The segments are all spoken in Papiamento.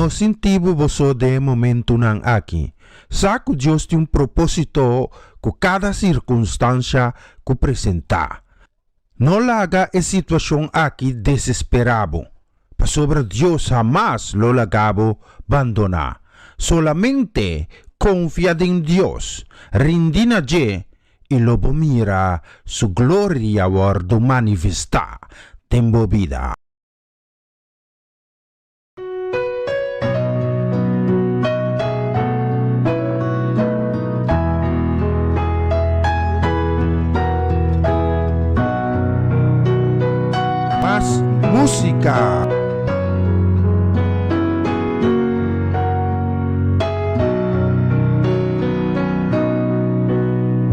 No sinti bo boso den e momentunan aki. Sa ku Dios tin un propósito ku kada sirkunstansha ku presentá. No laga e situashon aki desesperá bo, pasobra Dios hamas lo laga bo bandoná. Solamente konfia den Dios, rindi na dje i lo bo mira su gloria wòrdu manifestá den bo bida. Mas música.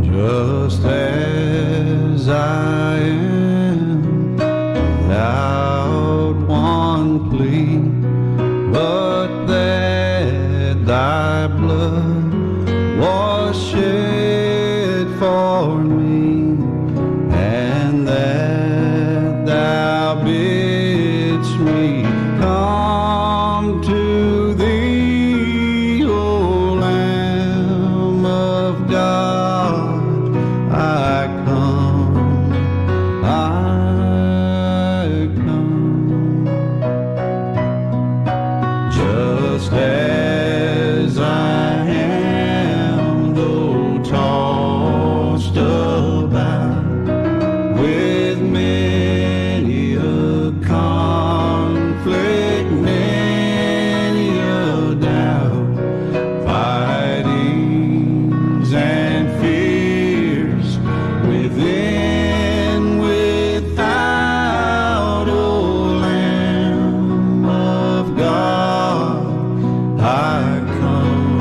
Just as I am without one plea, but that thy blood was shed for me, and that thou bidst me come to thee, O Lamb of God, I come, I come. Just as I am, though tossed about with many a conflict, many a doubt, fightings and fears within, without, O Lamb of God, I come,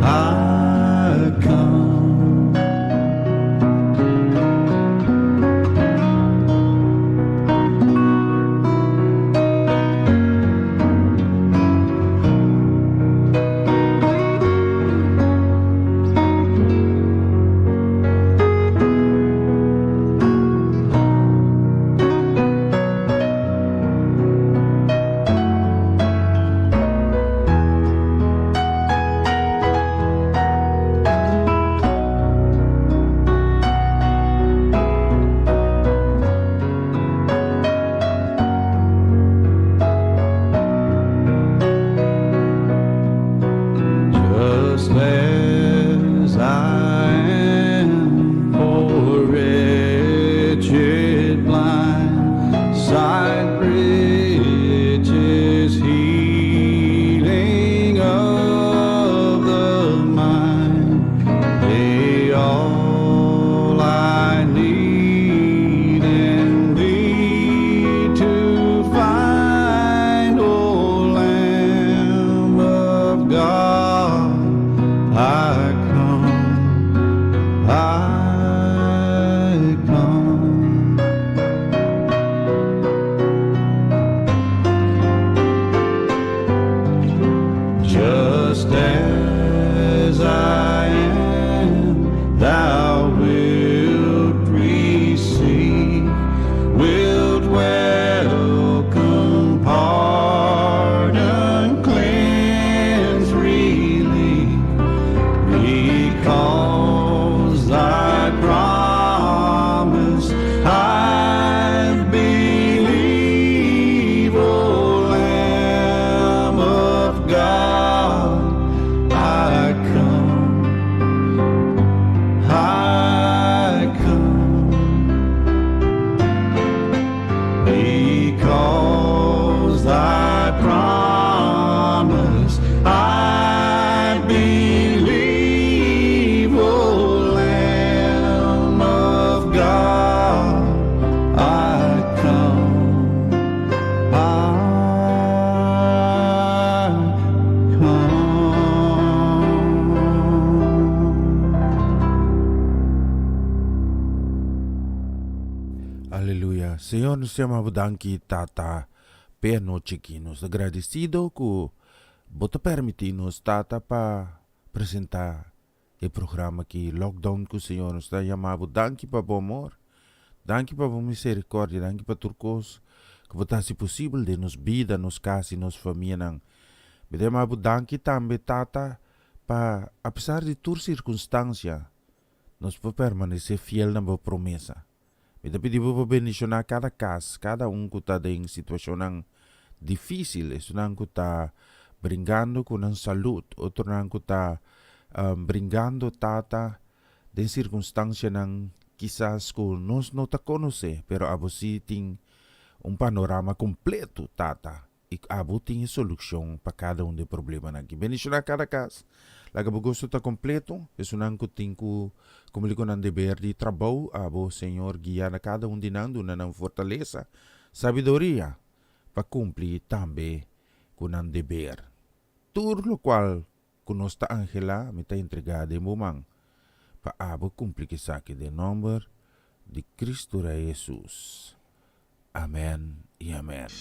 I come. Just as I am, poor wretched blind, sight riches healing of the mind, they all I need in thee to find, O Lamb of God, I come, I come. Just as I am, thou wilt receive, wilt welcome, pardon, cleanse, relieve, because thy promise I believe, O Lamb of God, I come, I come, because thy promise I believe, O Lamb of God, I come, I come. Aleluya. Señor, nos ta yama bo danki, Tata, p'e anochi aki. Nos ta gradisido ku bo ta permití nos, Tata, pa presentá e programa aki, Lockdown ku Señor. Nos ta yama bo danki pa bo amor, danki pa bo misericordia, danki pa tur kos. ku bo ta hasi posibel den nos bida, nos kas i nos famianan. Mi ta yama bo danki tambe, Tata, pa apesar di tur sirkunstansia, nos por permanesé fiel na bo promesa. Mi ta pidi bo pa bendishoná kada kas, kada un ku ta den situashonnan difísil, esunnan ku ta bringando ku nan salud, otronan ku ta bringando, Tata, den sirkunstansianan kisas ku nos no ta konosé, pero abo sí tin un panorama kompleto, Tata. I abo tin e solushon pa kada un di e problemanan aki. Bendishoná kada kas. Laga bo goso ta kompleto. Esunnan ku tin ku kumpli ku nan deber di trabou, abo, Señor, guia na kada un di nan, duna nan fortalesa, sabiduria pa kumpli tambe ku nan deber. Tur lokual ku nos ta anhelá, mi ta entregá den bo man pa abo kumpli ku esaki den nòmber di Kristu Rei Hesus. Amèn i amèn.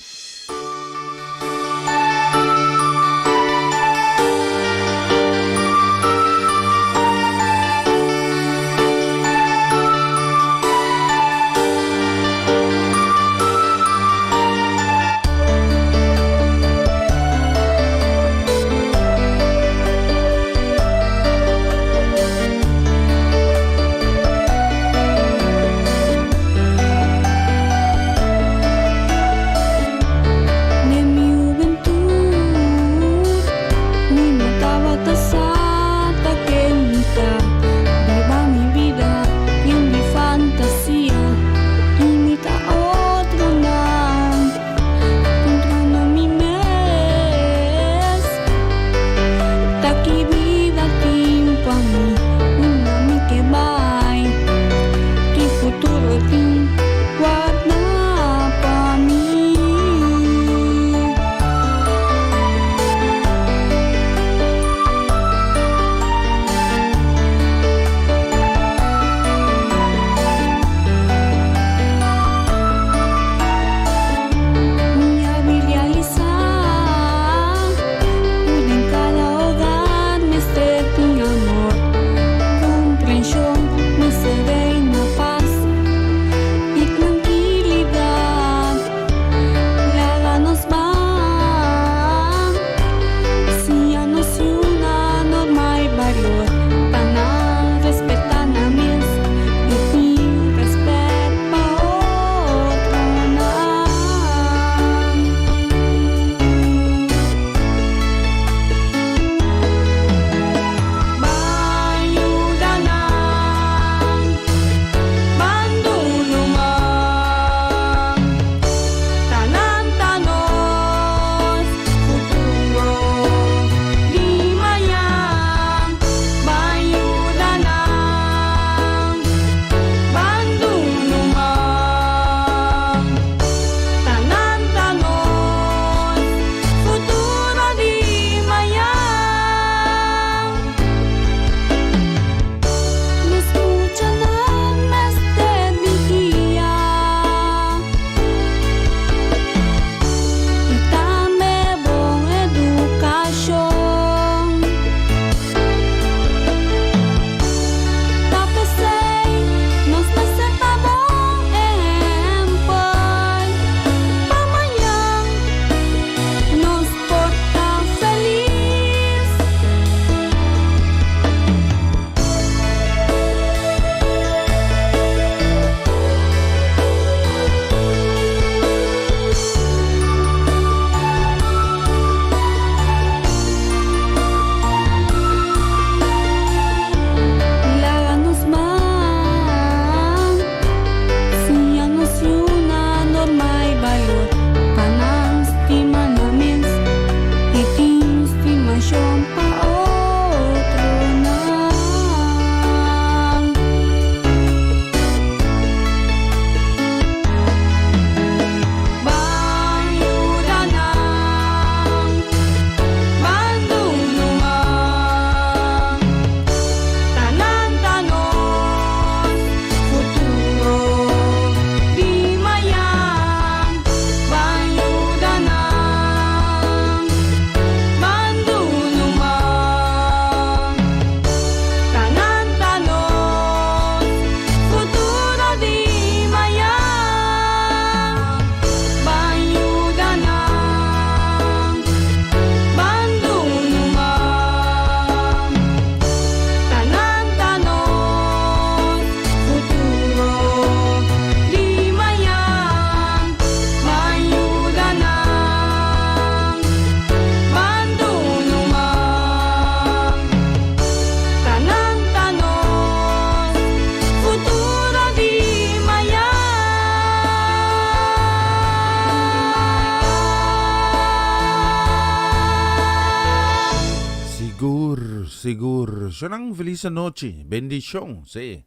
sigur. Shonan felis anochi. Bendishon, sí.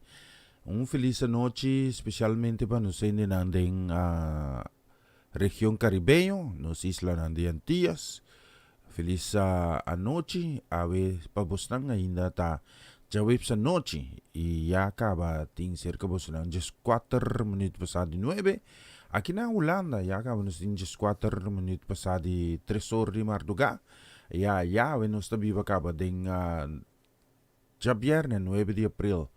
Un felis anochi spesialmente pa nos hendenan den region Karibeño, nos islanan di Antillas. Felis anochi. Awe pa bosnan ainda ta djaweps anochi i ya kaba tin serka bosnan djeskuater minuut pasá di nuebe. Aki na Hulanda ya kaba nos tin djeskuater minuut pasá di tres or di mardugá. Ya ya awe nos ta biba kaba den djabièrnè nuebe di april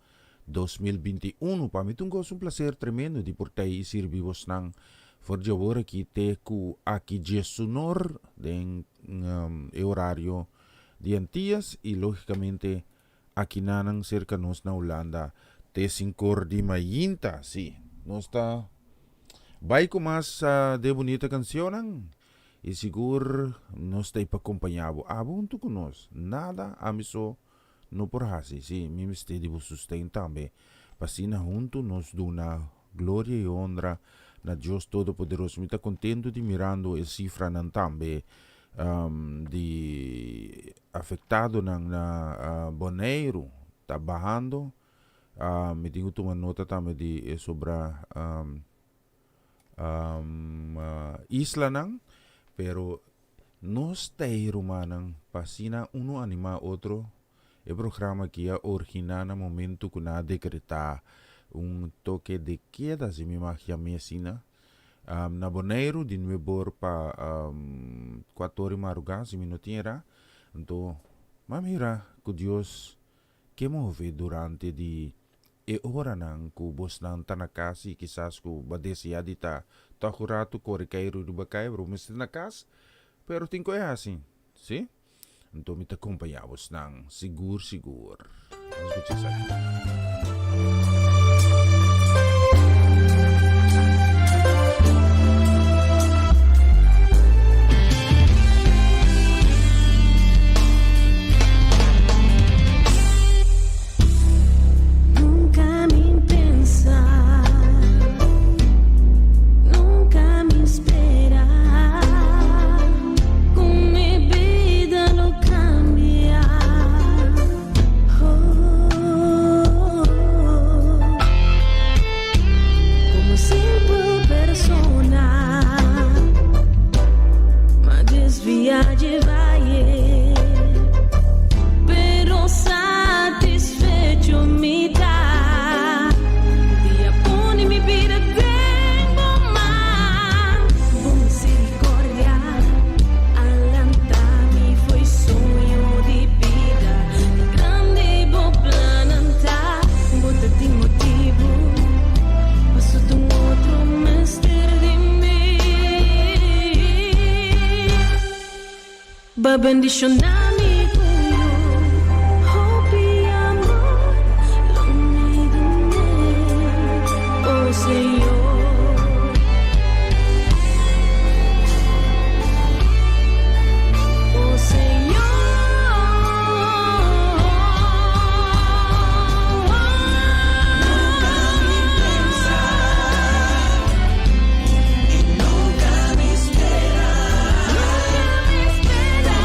2021. Pa mi ta un kos un plaser tremendo di por tei i sirbi bosnan for di awor aki te ku aki djesunor den e orario di Antillas i logikamente akinanan serka nos na Hulanda te sinkor di mainta. Sí, nos ta bai ku mas de bunita kansionnan i sigur nos ta ei pa kompañá bo. Abo huntu ku nos, nada ami so no por hasi. Sí, mi mester di bo susten tambe, pa asina huntu nos duna gloria i honra na Dios Todopoderoso. Mi ta kontentu di mirando e sifranan tambe di afektadonan na Boneiru ta bahando. Mi tin ku tuma nota tambe di e sobra islanan, pero nos ta ei rumannan pa asina unu animá otro. E programa aki a originá na momentu ku nan a dekretá un toke de keda, si mi mag yam'é asina, na Boneiru di nuebor pa kuator di marugá, si mi no tin erá. Anto, m'a mira ku Dios ke move durante di e oranan ku bosnan ta na kas i kisas ku bo a deseá di ta tòg un ratu kore keiru riba kai, pero bo mester na kas, pero tin ku e hasi, sí? Anto mi ta kompañá bosnan sigur sigur. Nos skucha esaki. Nunca mi pensa, nunca mi spera cu mi bida lo cambia. Oh, como simple persona, m'a desvia dje vaye, pero satisfecho mi ta di a pone mi bida den bo man. Bo misericordia a lanta mi fo'i soño di bida. Ta grandi bo plannan ta, bo ta tin motibu paso ta un otro mester di mi. Bo bendiciona mi cu yu hopi amor, lo mi dun'é, oh Señor. Oh Señor. Nunca mi pensa y nunca mi spera. Nunca mi spera.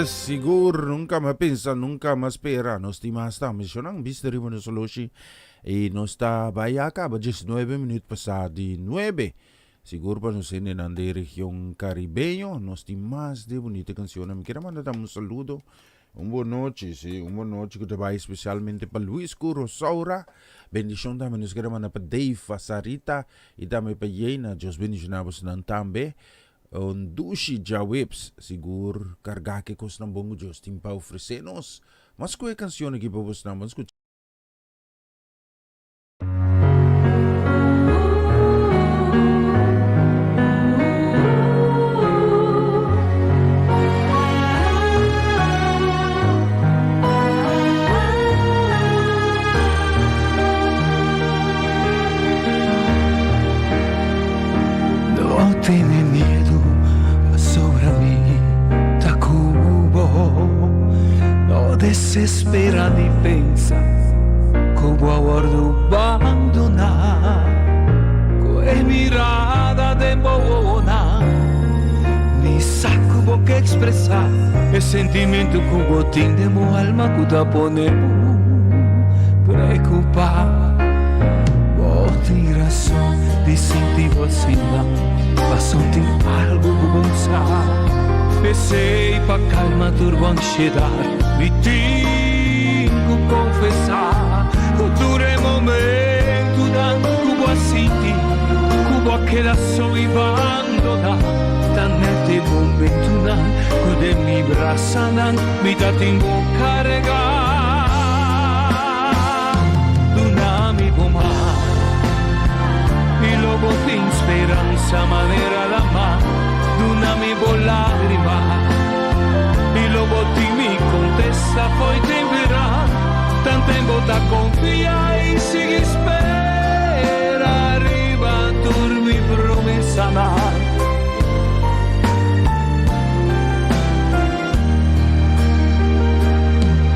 Yes, sigur, nunca mi a pensa, nunca mi a spera. Nos tin mas ta mencionan, bista riba nos oloshi. Y nos ta bai a caba 19 minuut pasa di 9. Sigur pa nos hendenan den region Caribeño, nos tin mas de bunita cancionnan. Mi kier a manda tambe un saludo, un bon nochi, si, un bon nochi cu ta bai especialmente pa Luis cu Rosaura. Bendicion tambe nos kier a manda pa Dave, pa Sarita y tambe pa Jena. Dios bendiciona bosonan tambe. Un dushi djaweps, sigur carga cu e cosnan bon cu Dios tin pa ofrece nos. Mas cu e cancion aki pa bosnan, bo scucha. No tene miedu pasobra mi ta ku bo. No desespera ni pensa ku bo a wòrdu bandoná. Ku e mirada den bo wowonan mi sa ku bo ke ekspresá e sentimentu ku bo tin den bo alma ku ta pone bo preokupá. Bo tin rason di sinti bo asina, pasobra tin algu ku bo sa. P'esei pa kalma tur bo ansiedat, mi tin ku konfesá ku tur e momentunan ku bo a sinti ku bo a keda so i bandoná, ta nèt e momentunan ku den mi brasanan mi ta tin bo kargá. Duna mi bo man i lo bo tin speransa manera lama. Duna mi bo lágrima i lo bo tin mi kontesta fo'i den bira. Tanten bo ta konfia i sigui spera riba tur mi promesanan.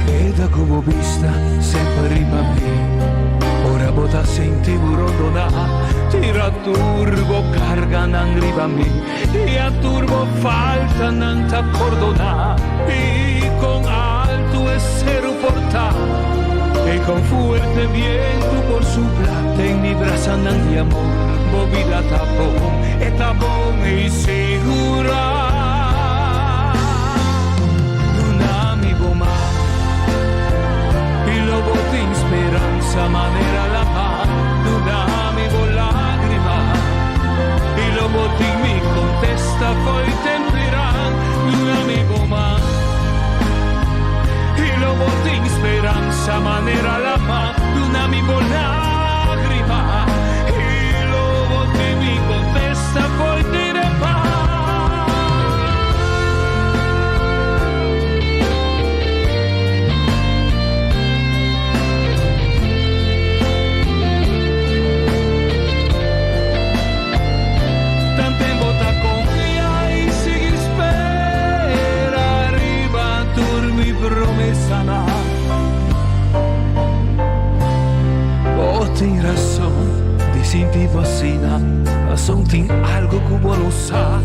Keda ku bo bista semper riba mi Ora bo ta sinti bo rondoná Tira tur bo karganan riba mi I a tur bo faltanan ta pordoná I kon altu e seru por ta I kon fuerte bientu por supla Den mi brasanan di amor Bo bida ta bon, e ta bon i sigurá. Duna mi bo man i lo bo tin speransa manera lama. Duna mi bo lágrima i lo bo tin mi kontesta fo'i temperan. Duna mi bo man i lo bo tin speransa manera lama. Duna mi bo lágrima i lo bo tin mi kontesta fo'i Bo tin rason di sinti bo asina, pasobra tin algo ku bo no sa.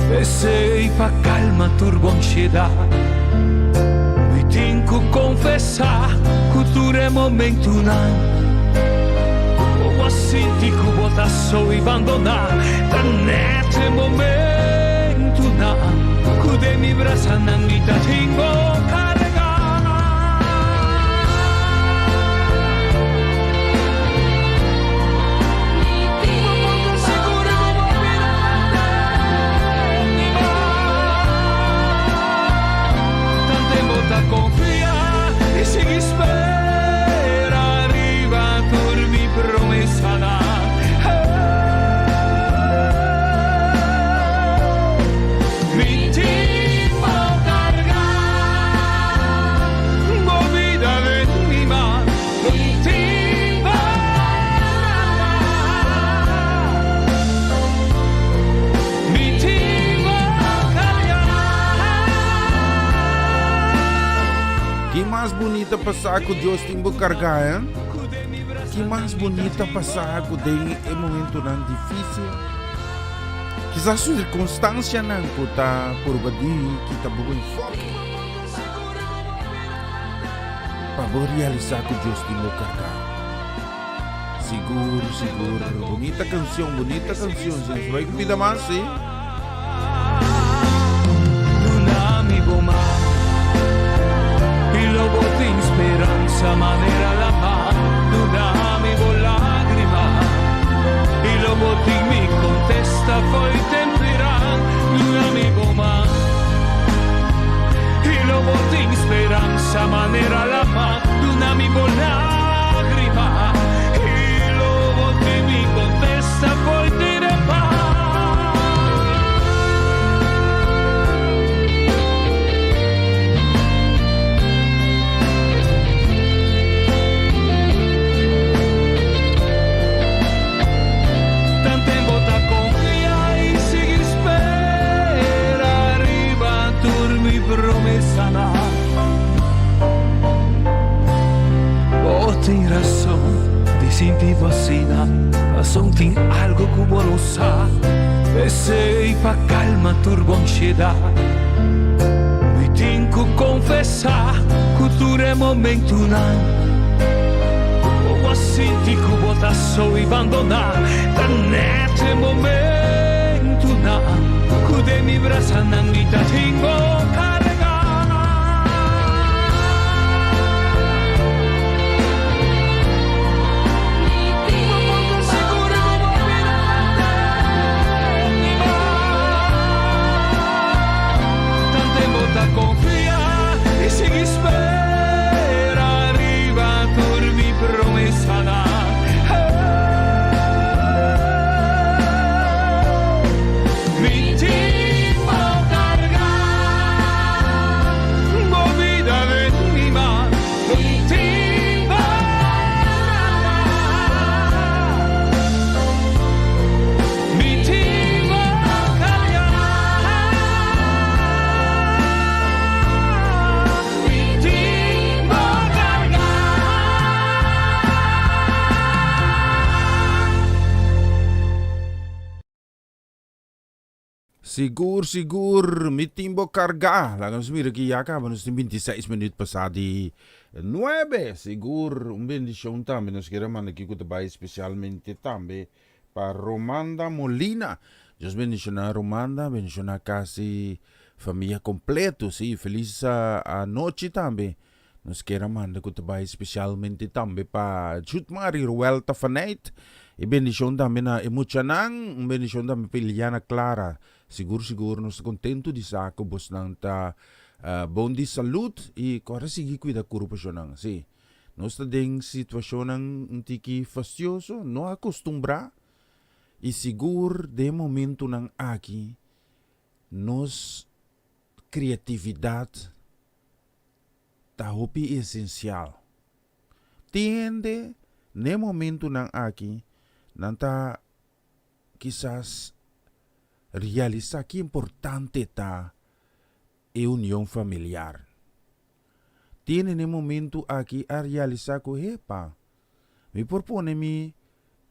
P'esei pa kalma tur bo ansiedat, mi tin ku konfesá ku tur e momentunan ku bo a sinti ku bo ta so i bandoná, ta nèt e momentunan ku den mi brasanan mi ta tin bo kargá. Ki mas bunita pasá ku Dios tin bo kargá, eh? Ki mas bunita pasá ku den e momentonan difísil. Kisas sirkunstansianan ku ta purba di kita bo enfoke. Pa bo realisá ku Dios tin bo kargá. Sigur, sigur. Bunita kanshon, bunita kanshon. Si nos bai ku pida mas, si. Duna mi bo man I lo bo tin speransa manera la mar Duna mi bo lágrima I lo bo tin mi contesta fo'i temperan Duna mi bo man I lo bo tin speransa manera la mar Duna mi bo lágrima I lo bo tin mi contesta fo'i temperan. Tanten bo ta confia y sigui spera riba tur mi promesanan. Bo tin razon di sinti bo asina, pasobra tin algo cu bo no sa. P'esei pa calma tur bo ansiedad, mi tin cu confesa cu tur e momentunan cu bo a sinti cu bo ta so y bandona, ta net e momentunan cu den mi brasanan mi ta tin bo carga. Tanten bo ta confia y sigui spera riba tur mi promesanan. Mi tin bo carga, bo bida den mi man. Mi tin bo carga. Mi tin bo carga. Mi tin bo carga. Sigur, sigur, mi tin bo kargá. Laga nos mira ki ya kaba, nos tin 26 minuut pasá di nuebe. Sigur, un bendishon tambe nos kier a manda aki ku ta bai spesialmente tambe pa Romanda Molina. Dios bendishoná Romanda, bendishoná kasi famia kompleto. Sí, felis anochi tambe. Nos kier a manda ku ta bai spesialmente tambe pa Jutmari Ruel Tafaneit. E bendishon tambe na e muchanan. Un bendishon tambe pa Iliana Clara. Sigur sigur nos ta kontentu di sa ku bosnan ta bon di salud i ku a sigui kuida kurupashonnan. Sí, nos ta den situashonnan un tiki fastioso, no akostumbrá i sigur den e momentunan aki nos kreatividat ta hopi esensial. Tin hende n'e momentunan aki nan ta kisas realisá ki importante ta e union familiar. Tin hende n'e momentu aki a realisá ku, Hepa, mi por pone mi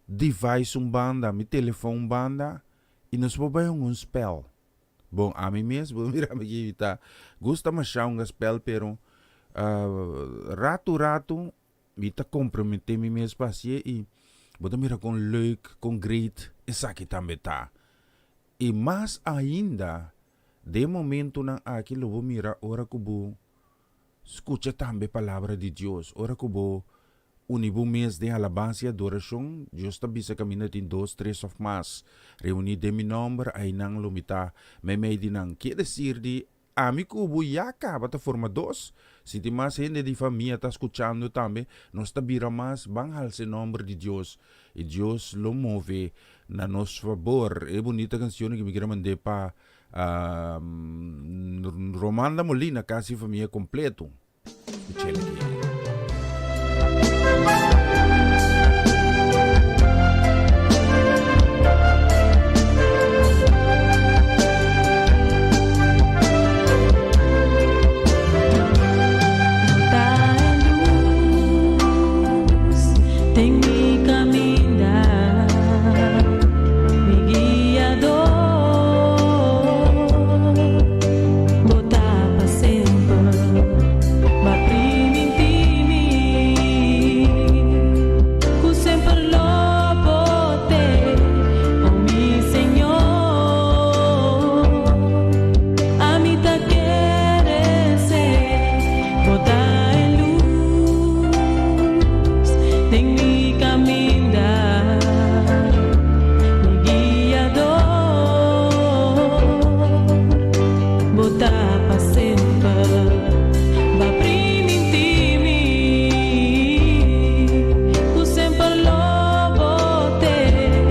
device un banda, mi telefon un banda i nos por bai hunga un spèl. Bon, ami mes, bo mira mi ki ta gusta masha hunga spel, pero ratu ratu mi ta komprometé mi mes pa hasié i bo ta mira kon leuk, kon great esaki tambe ta. I mas ainda den momentunan aki lo bo mira ora ku bo skucha tambe palabra di Dios, ora ku bo Uni bo mes den alabansa i adorashon, Dios ta bisa kaminda tin dos, tres òf mas reuní den mi nòmber, einan lo mi ta meimei di nan. Kier desir di ami ku bo ya kaba ta forma dos. Si tin mas hende di famia ta skuchando tambe, nos ta bira mas, ban halsa e nòmber di Dios, i Dios lo move na nos fabor. E bunita kanshon aki mi kier a mand'é pa Romanda Molina, kasi famia kompleto. Skuch'el aki. Ta e luz den mi caminda, mi guiador. Bo ta pa semper, b'a primintí. Den mi caminda, mi guiador, Bo ta pa semper, B'a priminti mi, cu semper lo Bo t'ey,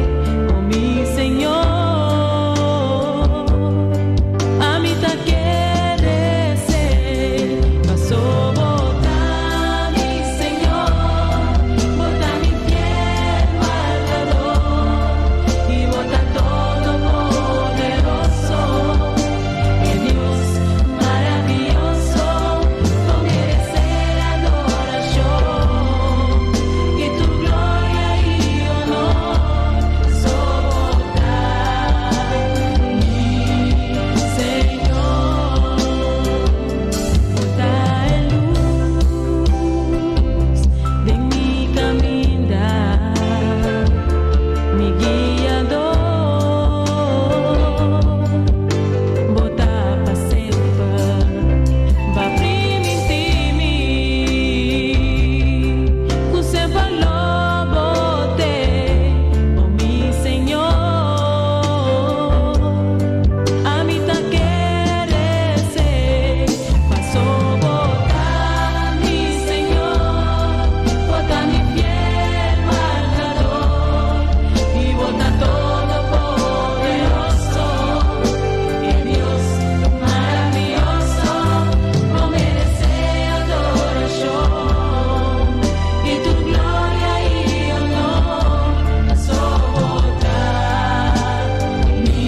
oh mi Señor. Ami ta kere esey, paso Bo ta mi Señor, Bo ta mi fiel wardador, y Bo ta todopoderoso, e Dios maraviyoso, cu merece adoracion, y tur gloria y honor, so Bo ta mi Señor. Bo ta e luz den mi caminda, mi guiador, Bo ta pa semper, B'a priminti mi, cu semper lo Bo t'ey, oh mi Señor. Ami ta kere esey, paso Bo ta mi Señor, Bo ta mi fiel wardador, y Bo ta todopoderoso, e Dios maraviyoso, cu merece adoracion, y tur gloria y honor, so Bo ta mi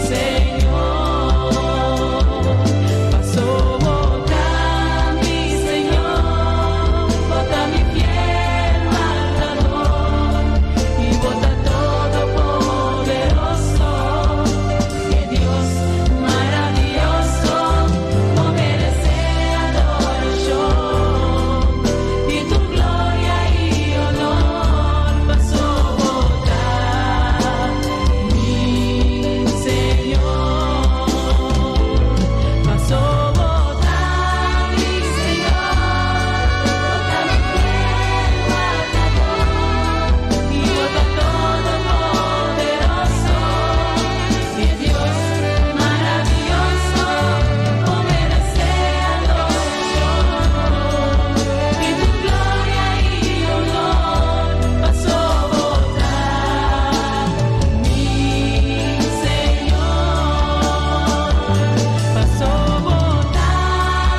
Señor. Paso Bo ta mi Señor, Bo ta mi fiel wardador, y Bo ta todopoderoso, e Dios maraviyoso, cu merece adoracion, y tur gloria y honor, paso Bo ta mi Señor. Paso Bo ta mi Señor, Bo ta mi fiel wardador, y Bo ta todopoderoso, e Dios maraviyoso, cu merece adoracion, y tur gloria y honor, paso Bo ta mi Señor. Paso Bo ta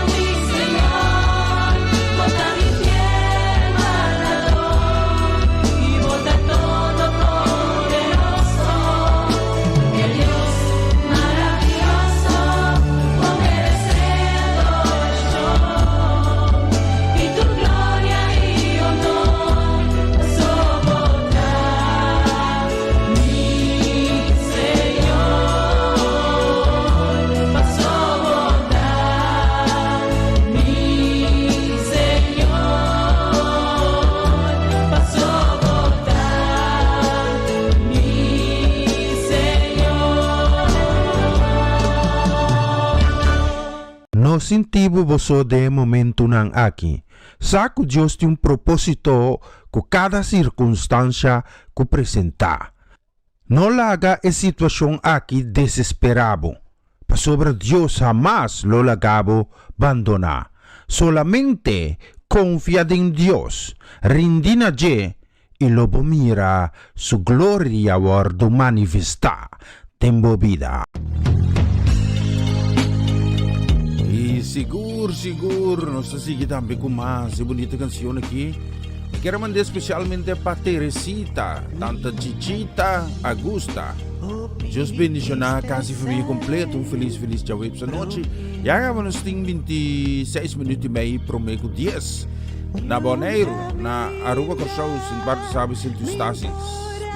mi Señor, Bo ta mi fiel wardador, y Bo ta todopoderoso, e Dios maraviyoso, cu merece adoracion, y tur gloria y honor, so Bo ta mi Señor. Paso Bo ta mi Señor. Paso Bo ta mi Señor. No sinti bo bo so den e momentunan aki. Sa ku Dios tin un propósito ku kada sirkunstansha ku presentá. No laga e situashon aki desesperá bo, pasobra Dios hamas lo laga bo bandoná. Solamente konfia den Dios, rindi na dje i lo bo mira su gloria wòrdu manifestá den bo bida. I sigur sigur nos ta sigui tambe ku mas e bunita kanshon aki. Mi kier a mand'é spesialmente pa Teresita, tanta Chichita Augusta. Dios bendishoná kasi famia kompleto. Un felis felis djaweps anochi. Ya kaba nos tin 26 minuut i mei promé ku 10. Na Boneiru, na Aruba, Kòrsou, Sint Maarten, Saba i Sint Eustatius.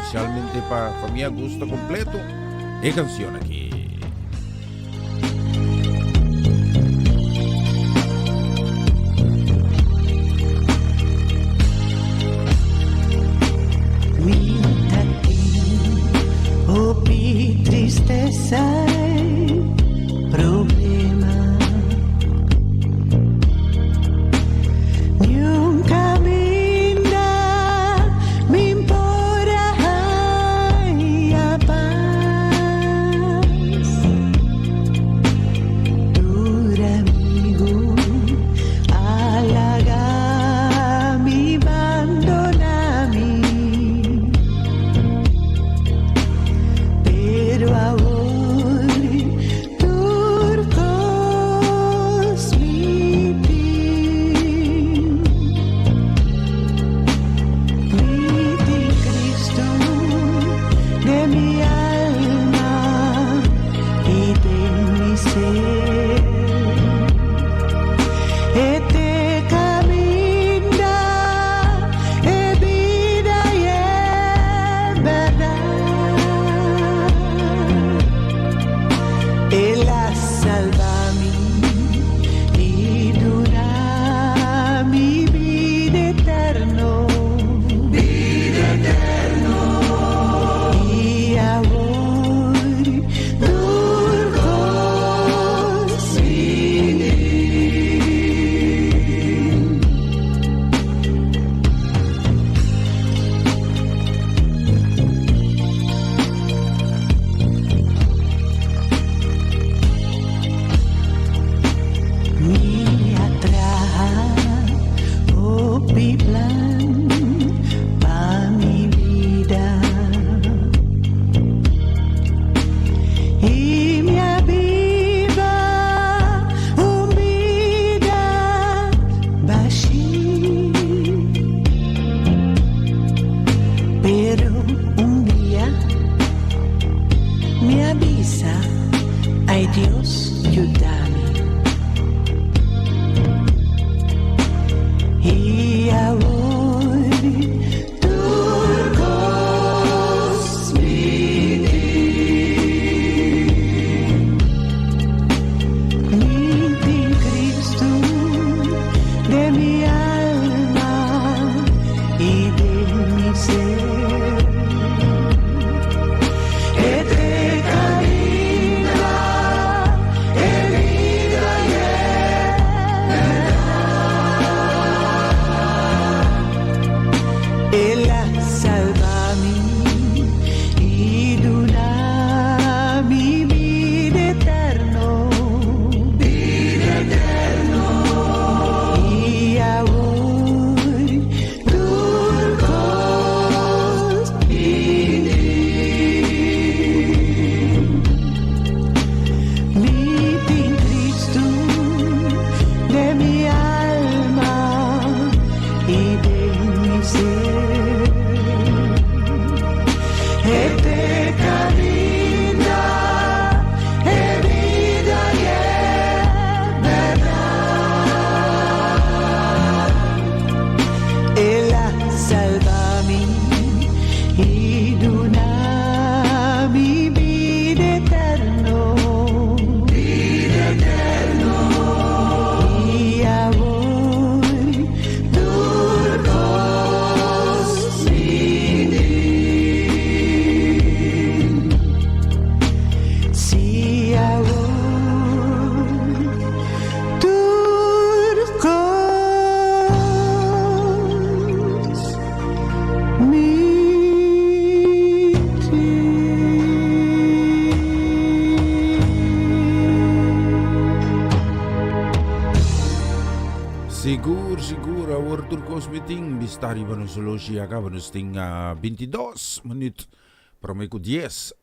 Spesialmente pa famia Augusta kompleto e kanshon aki. Mi ta tin hopi tristesa i problema. Niun kaminda. den mi ser. E ta e kaminda, e bida i e bèrdat. El a salba mi i duna mi bida eterno. Bida eterno. I awor tur kos mi tin. Mi tin Kristu den mi alma i den mi ser. E ta e kaminda, e bida i e bèrdat. El a salba mi i duna mi bida eterno. Bida eterno. I awor tur kos mi tin. Si awor tur kos mi tin. Sigur, sigur, awor tur kos mi tin bista riba nos oloshi akaba nos tin 22 minuut prome ku 10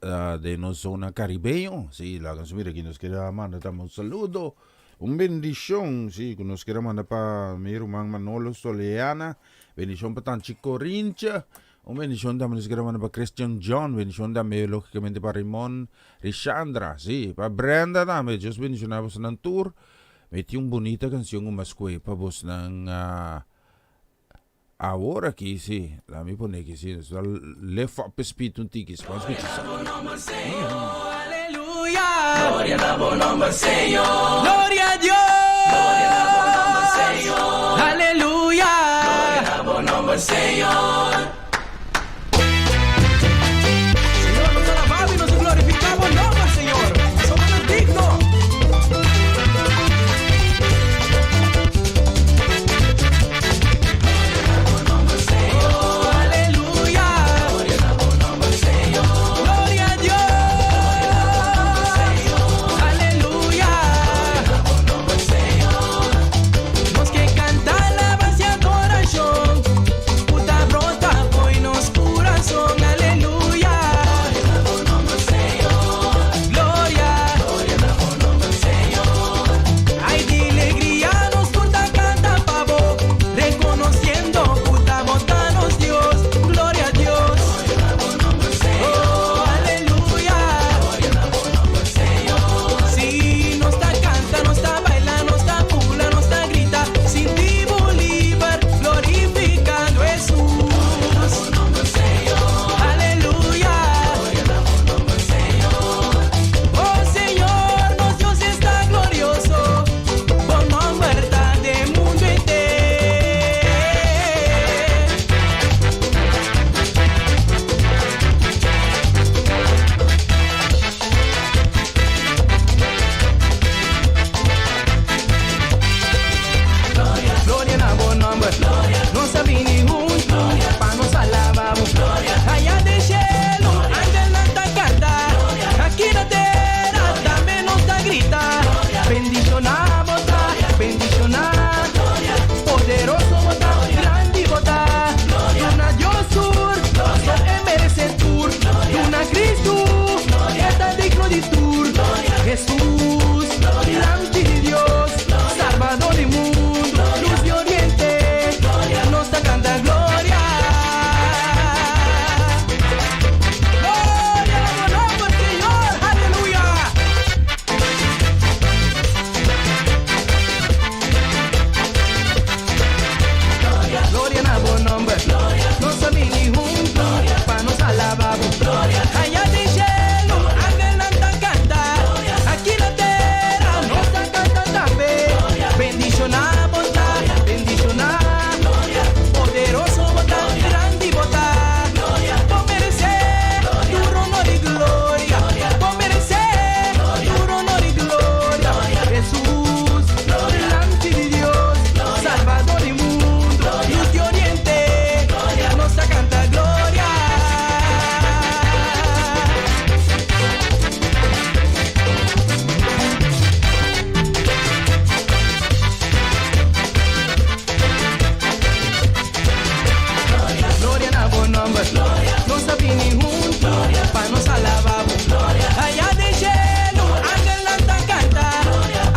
den nos zona karibeño. Si, laga nos mira aki nos kere manda tambe un saludo, un bendishon, si, ku nos kere manda pa mi ruman Manolo Soleana, bendishon pa Tanchi Corincha, un bendishon tambe nos kere manda pa Christian John, bendishon tambe logicamente pa Raymond Rishandra, si, pa Brenda tambe, Dios bendishona bosonan tur. Mi tin un bunita cancion cu mas scohe pa bosnan awor aki, si. Laat mi pone aki, si. Nos ta lift up e speed un tiki, si. Ban scucha esaki. Aleluya. Gloria na bo nomber, Señor. Gloria a Dios. Gloria na bo nomber, Señor. Aleluya. Gloria na bo nomber, Señor. Señor, nos alabá i nos glorifiká bo nomber, Señor. Pasobra bo ta digno. Aleluya. Gloria a Dios. Aleluya. Nos ke kanta alabansa i adorashon. Ku ta brota for. nòmber. Nos a bini huntu pa nos alabá Bo. Aya den shelu angelnan ta kanta,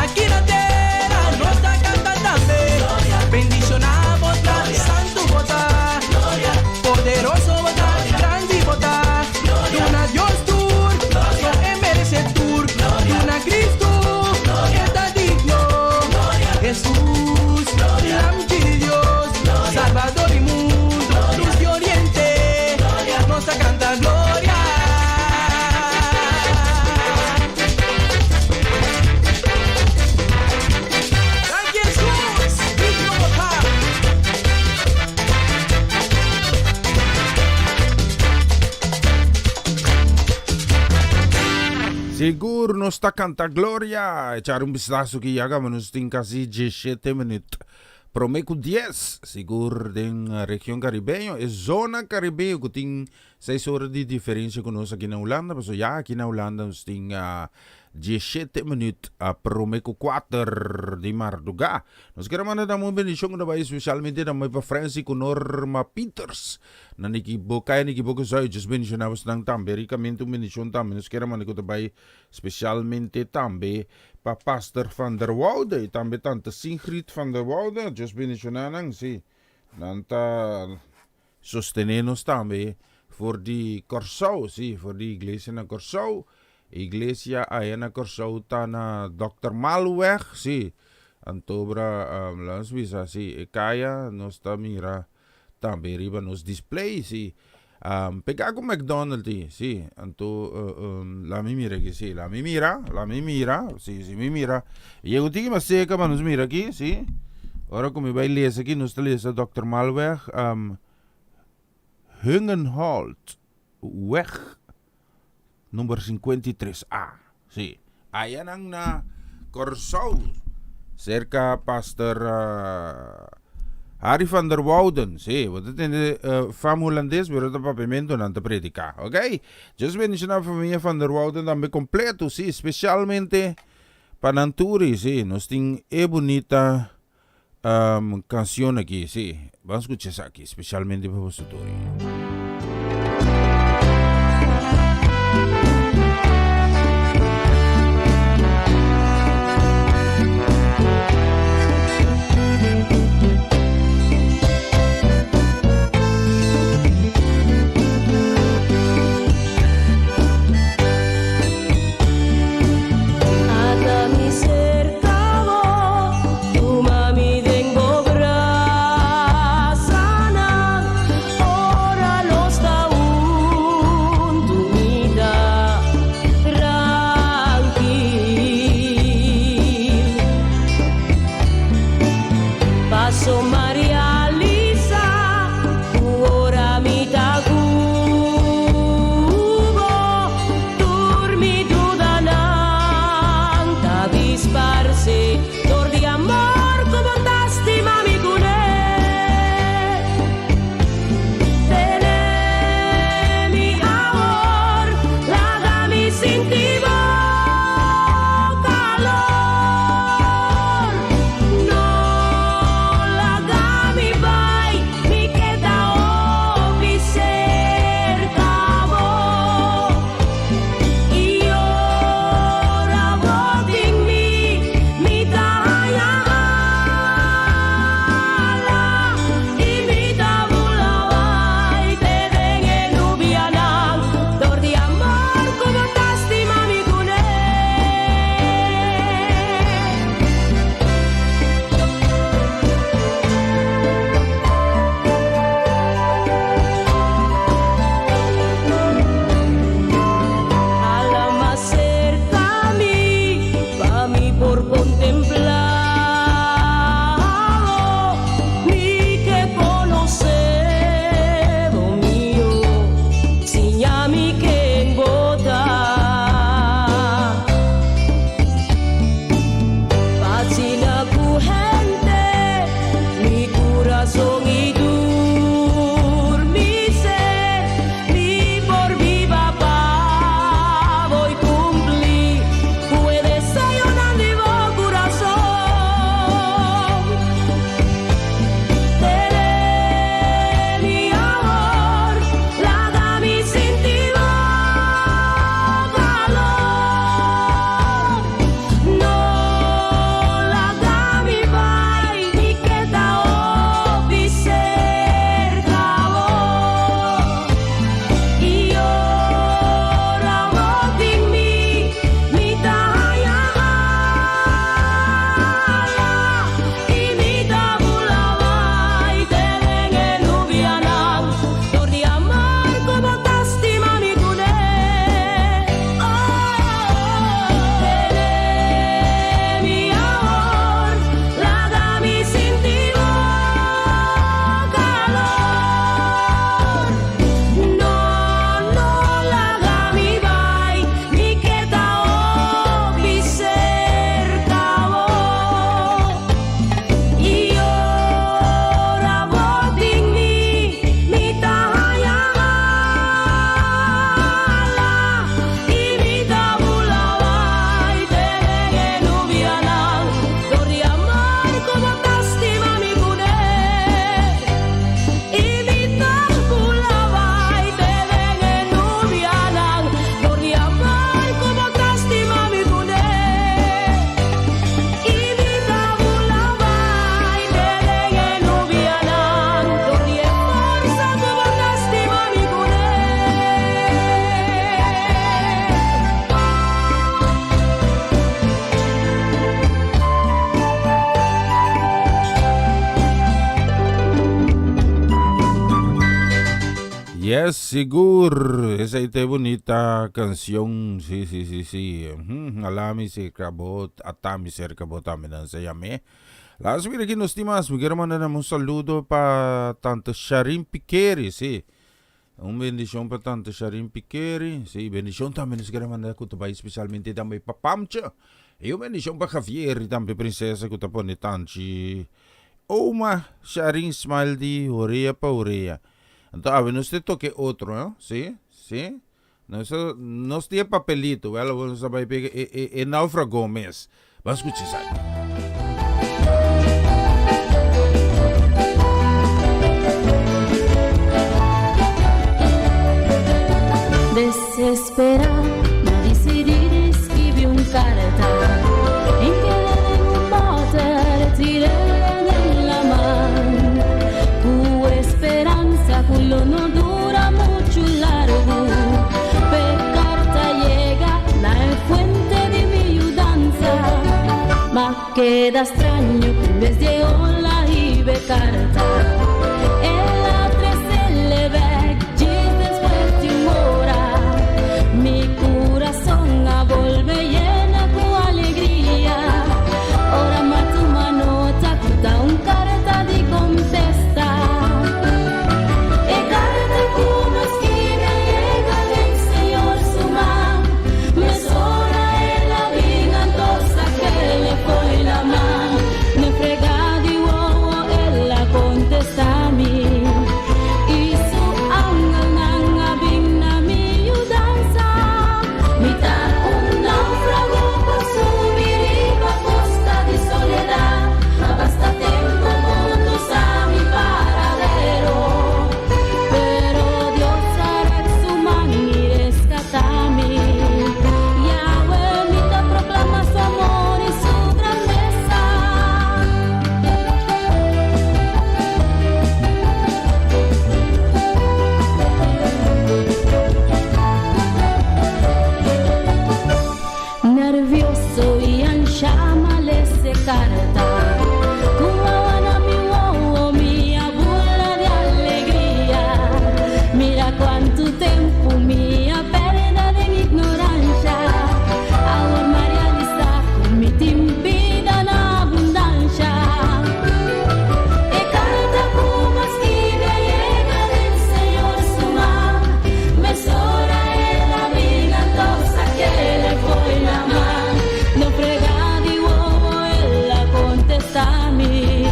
aki na tera nos ta kanta tambe. Bendishoná Bo ta, santu Bo ta, poderoso Bo ta, grandi Bo ta. Duna Dios tur, paso E merese tur. Duna Cristo, E ta digno. Hesus, Lamchi di Dios, Salbador di mundu, Lus di Oriente, nos ta kanta Gloria. Danki Hesus, digno bo ta. Sigur nos ta canta Gloria! Echar un bistazo ki ya caba nos tin casi 17 minuut prome cu 10. Sigur den region Caribeño, e zona Caribeño cu tin 6 ora di diferencia cu nos aki na Hulanda, pasobra ya aki na Hulanda nos tin 17 minuut prome cu 4 di marduga. Nos kier a manda nan un bendicion cu ta bay especialmente na Maipa Francie cu Norma Pieters. Nan ekiboká en ekiboká esei djis bendishoná bosnan tambe rikamente un bendishon tambe nos kier a manda ku ta bai spesialmente tambe pa Pastor van der Woude i tambe tante Singrid van der Woude djis bendishoná nan si nan ta sostené nos tambe for di Kòrsou si for di iglesia na Kòrsou iglesia aya na Kòrsou ta na Dòkter Malweg si anto bra laat nos bisa si e kaya nos ta mira Tambe riba nos display, si. Pega ku McDonald ti, si. Anto la mi mira aki, si. La mi mira, la mi mira, si, si mi mira. Yega un tiki mas cerca pa nos mira aki, si. Ora ku mi bai lesa aki, nos ta lesa Dòkter Malweg, Hungenholt weg number 53 A. Si. Ayanan na Kòrsou, serka Pastor Harry van der Wouden. Si, bo ta tende fam hulandes, pero ta papiamentu nan ta prediká. Ok? Dios bendishoná famia van der Wouden tambe kompleto, si, spesialmente pa nan turi, si. Nos tin e bunita Canción aki, sí. Ban scucha esaki, specialmente pa boso tur. Ata mi serka bo, tuma mi den bo brasanan, ora Yes, sigur. Esei ta e bunita cancion. Si, si, si, si. Hmm, alami cerca bo, atami cerca bo tambe nan sa yam'é. Laat mira aki nos tin mas. Mi quiero manda nan un saludo pa Tante Sharin Pikeri, si. Un bendicion pa Tante Sharin Pikeri. Si, bendicion tambe nos quiero manda cu ta bay specialmente tambe pa Pamcha. Y un bendicion pa Javier y tambe Princesa cu ta pone Tanchi Oma Sharin smile di orea pa orea. Anto awe nos te toke otro, eh? Si, si. Nos, nos tin e papelito, wel, nos a bay pega e, e, e naufrago mes. Ban scucha esaki. Desesperá, m'a disidí di skibi un karta. En keda den un bòter, tir'é den laman. Ku esperansa ku lo no dura muchu largu. P'e karta yega na e fuente di mi yudansa. M'a keda straño ku en bes di e ola hib'e karta, el a tres'e bèk djis despues di un ora. Mi kurason a bolbe yena ku alegria ora m'a tuma nota ku ta un karta di kontesta. E karta ku m'a skibi a yega den Señor su man. Mesora el a bin anto sak'el fo'i laman. N'e frega di wowo el a kontestá mi, i su angelnan a bin na mi yudansa. Mi ta un náufrago ku a subi riba kosta di soledat, ma basta tempu mundu sa mi paradero. Pero Dios a rek su man i reskatá mi. Yahweh, mi ta proklama su amor i su grandesa. Nervioso i anshá m'a lesa e karta. Ku awa na mi wowo mi a bula di alegria. Mira kuantu tempu mi a pèrdè den ignoransha. Awor m'a realisá ku mi tin bida na abundansha. E karta ku m'a skibi a yega den Señor su man. Mesora el a bin anto sak'el e fo'i laman. No frega di wowo el a kontestá mi.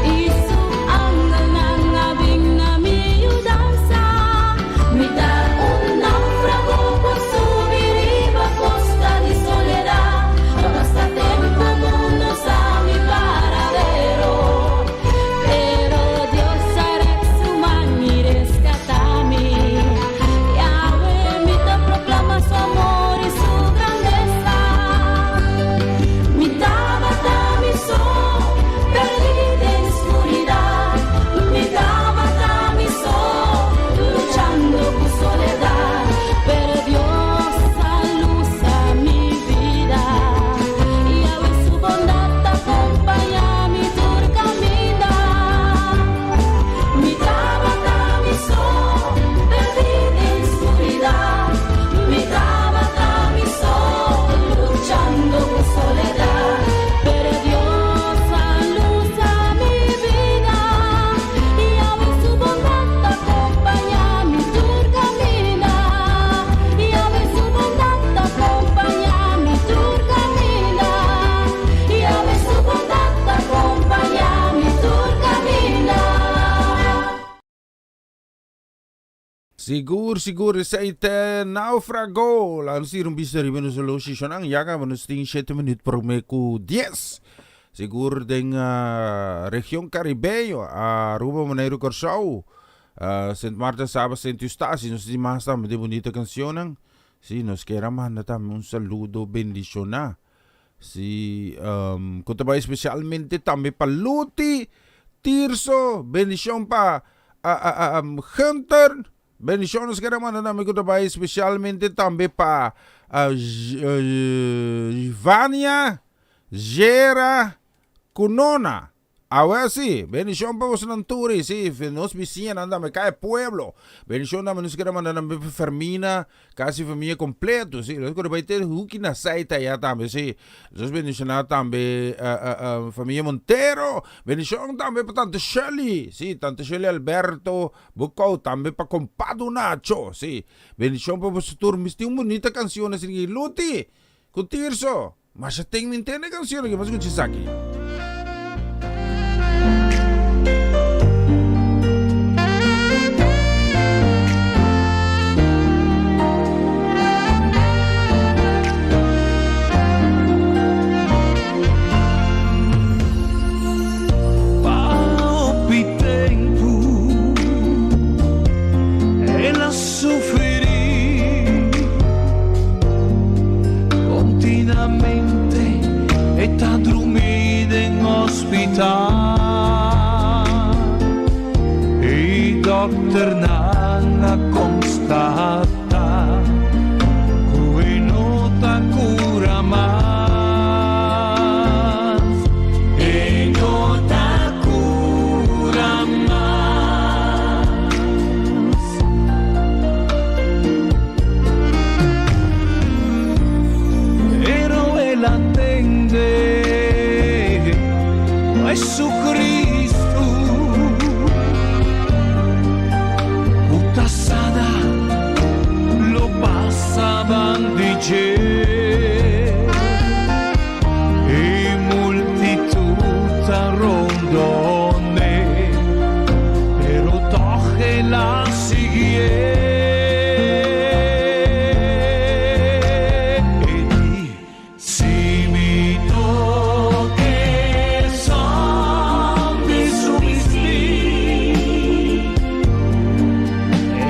I su angelnan a bin na mi yudansa. Mi ta un náufrago ku a subi riba kosta di soledat. Pa basta tempu mundu sa mi paradero. Pero Dios a rek su man i reskatá mi. Yahweh, mi ta proklama su amor i su grandesa. Mi tabata mi so, perdí den skuridat. Mi tabata mi so, luchando ku soledat. Pero Dios a lusa mi bida. Yahweh su bondat ta kompañá mi tur kaminda. Mi tabata mi so, perdí den skuridat. Mi tabata mi so, luchando ku soledat. Pero Dios a lusa mi bida. Yahweh su bondat ta kompañá mi tur kaminda. Yahweh su bondat ta kompañá mi tur kaminda. Yahweh su bondat ta kompañá mi tur kaminda. Sigur, sigur, esei te naufrago. Laga nos tira un bista riba nos oloshi shonnan. Ya caba nos tin shete minuut prome cu dies. Sigur den region Caribeño, Aruba, Boneiru, Corsou, Sint Maarten, Saba, Sint Eustatius. Nos tin mas tambe di bunita cancionnan. Si, nos kier a manda tambe un saludo bendiciona. Si, cu ta bay specialmente tambe pa Luti, Tirso, bendicion pa Gunter, bendicion nos kere manda tambe cu ta bay specialmente tambe pa Vania, Gera, cu Nona. Awe si, bendicion pa bosonan tur y si, nos bisiñanan tambe, cada pueblo. Bendicion tambe nos kere manda tambe pa Fermina, casi familia completo, si. Nos kere bay te huki na Saita ya tambe, si. Nos bendiciona tambe familia Montero. Bendicion tambe pa tante Shirley, si, tante Shirley Alberto Bucau, tambe pa compado Nacho, si. Bendicion pa boso tur. Mis tin un bunita cancion asina Luti, cu Tirso. Masha ten mi ntende cancion aki, mas scucha esaki. Pa hopi tempu el a Sufrí kontinamente e ta drumí den hospital i dòkternan a konstatá ku e no ta kura mas. E no ta kura mas. Pero el a tende Jesucristo cu ta sana lo pasa bandi dje. E multitud ta rondon'e, pero tog el a siguié. E di, Si mi toke son di su bistí,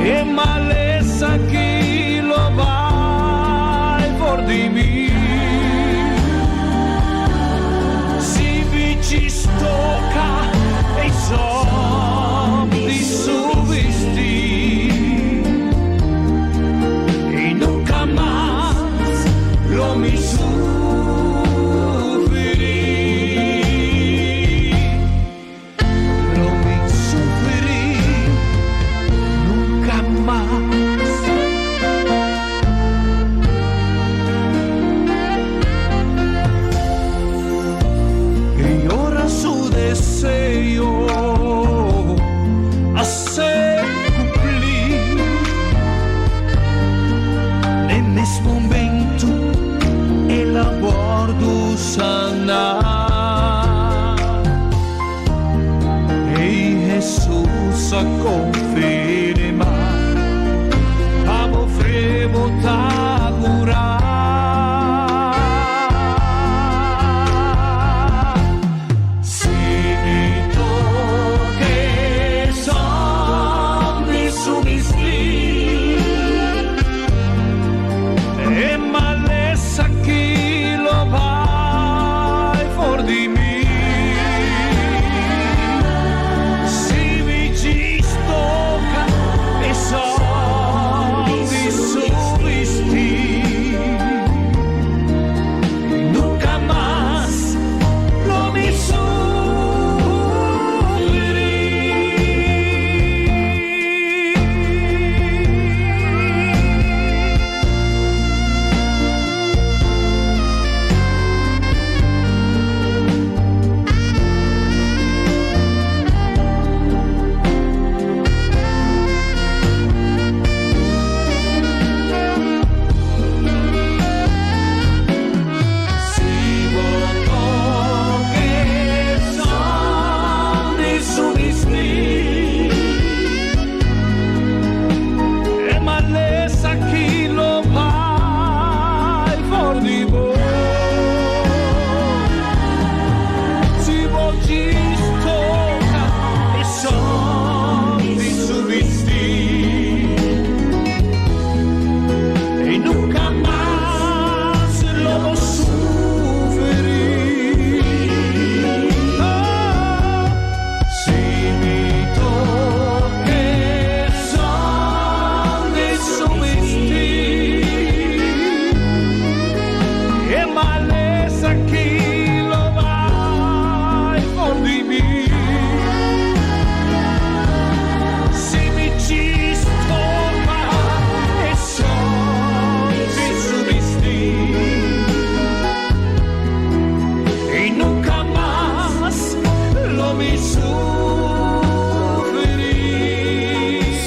e malesa aki lo bai for di mi. Si mi djis toka e zòm di su bistí, i nunka mas lo mi sufrí. Lo mi sufrí nunka mas. I ora su deseo.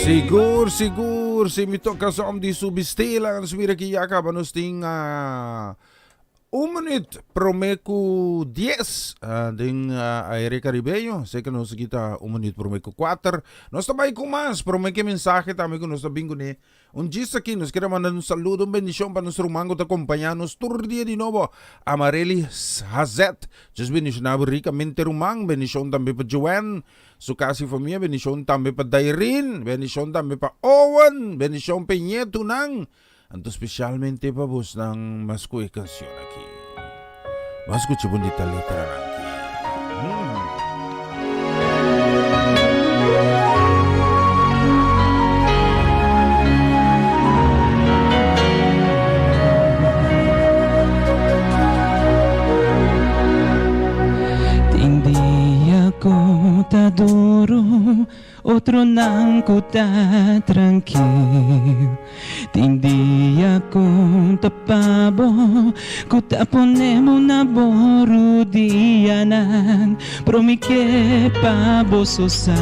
Sigur, sigur, si mi toca som di subi stela, nos mira ki ya caba nos tin ah, un minuut prome cu 10 ah, den ah, aire caribeño. Sé que nos kita un minuut prome cu 4. Nos ta bai cu mas, prome que mensahe tambe cu nos ta bin cune. Un djis aki nos kere manda un saludo, un bendicion pa nos ruman cu ta acompaña nos tur dia di nobo, Amarely Hazet. Dios bendiciona bo ricamente ruman, bendicion tambe pa Joanne, su casa y famia, bendicion tambe pa Dairin, bendicion tambe pa Owen, bendicion pa e ñetunan, anto specialmente pa bosnan mas cu e cancion aki. Ban scucha bunita letranan aki. Tin dia cu ta duro, otronan cu ta trankil. Tin dia ku ta pa bo ku ta pone bo na bo rudianan Pero mi ke pa bo so sa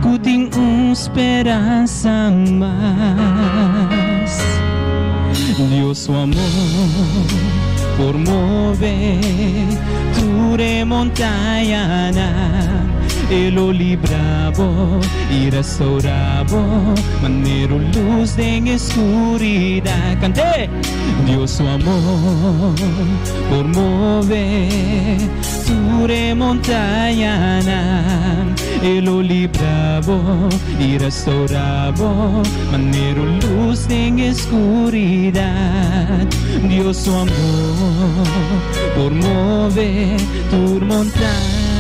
ku tin un speransa mas Dios su amor por move tur e montañanan E lo libra bo i restaura bo manera un lus den e skuridat. Kant'é! Dios su amor por move tur e montañanan. E lo libra bo i restaura bo manera un lus den e skuridat. Dios su amor por move tur montaña.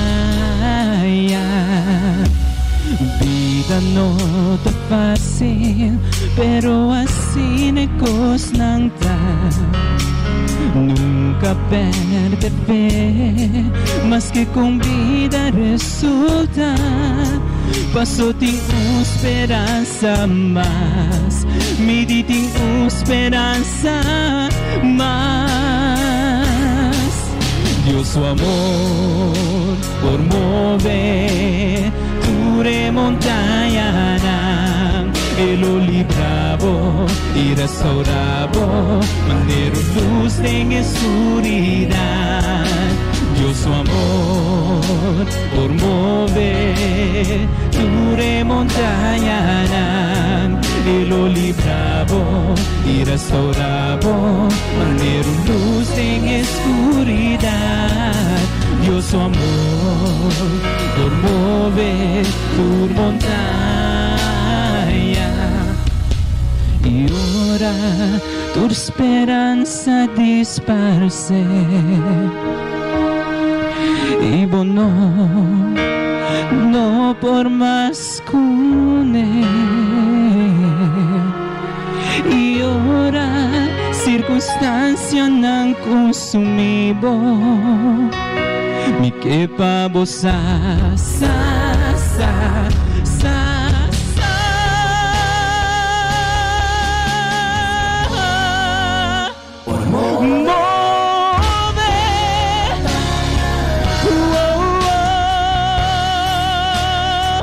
Bida no ta fácil, pero asina e cosnan ta. Nunca perde fe, maske con bida resulta. Paso tin un speransa mas, mi di tin un speransa mas. Dios su amor por move tur e montañanan. E lo libra bo i restaura bo manera un lus den e skuridat. Dios su amor por move tur e montañanan. E lo libra bo i restaura bo manera un lus den e skuridat. Dios su amor por move tur montaña. I ora tur speransa disparse i bo no, no por mas kuné. I ora sirkunstansianan kunsumí bo, mi ke pa bo sa, sa, sa, sa, sa. Move,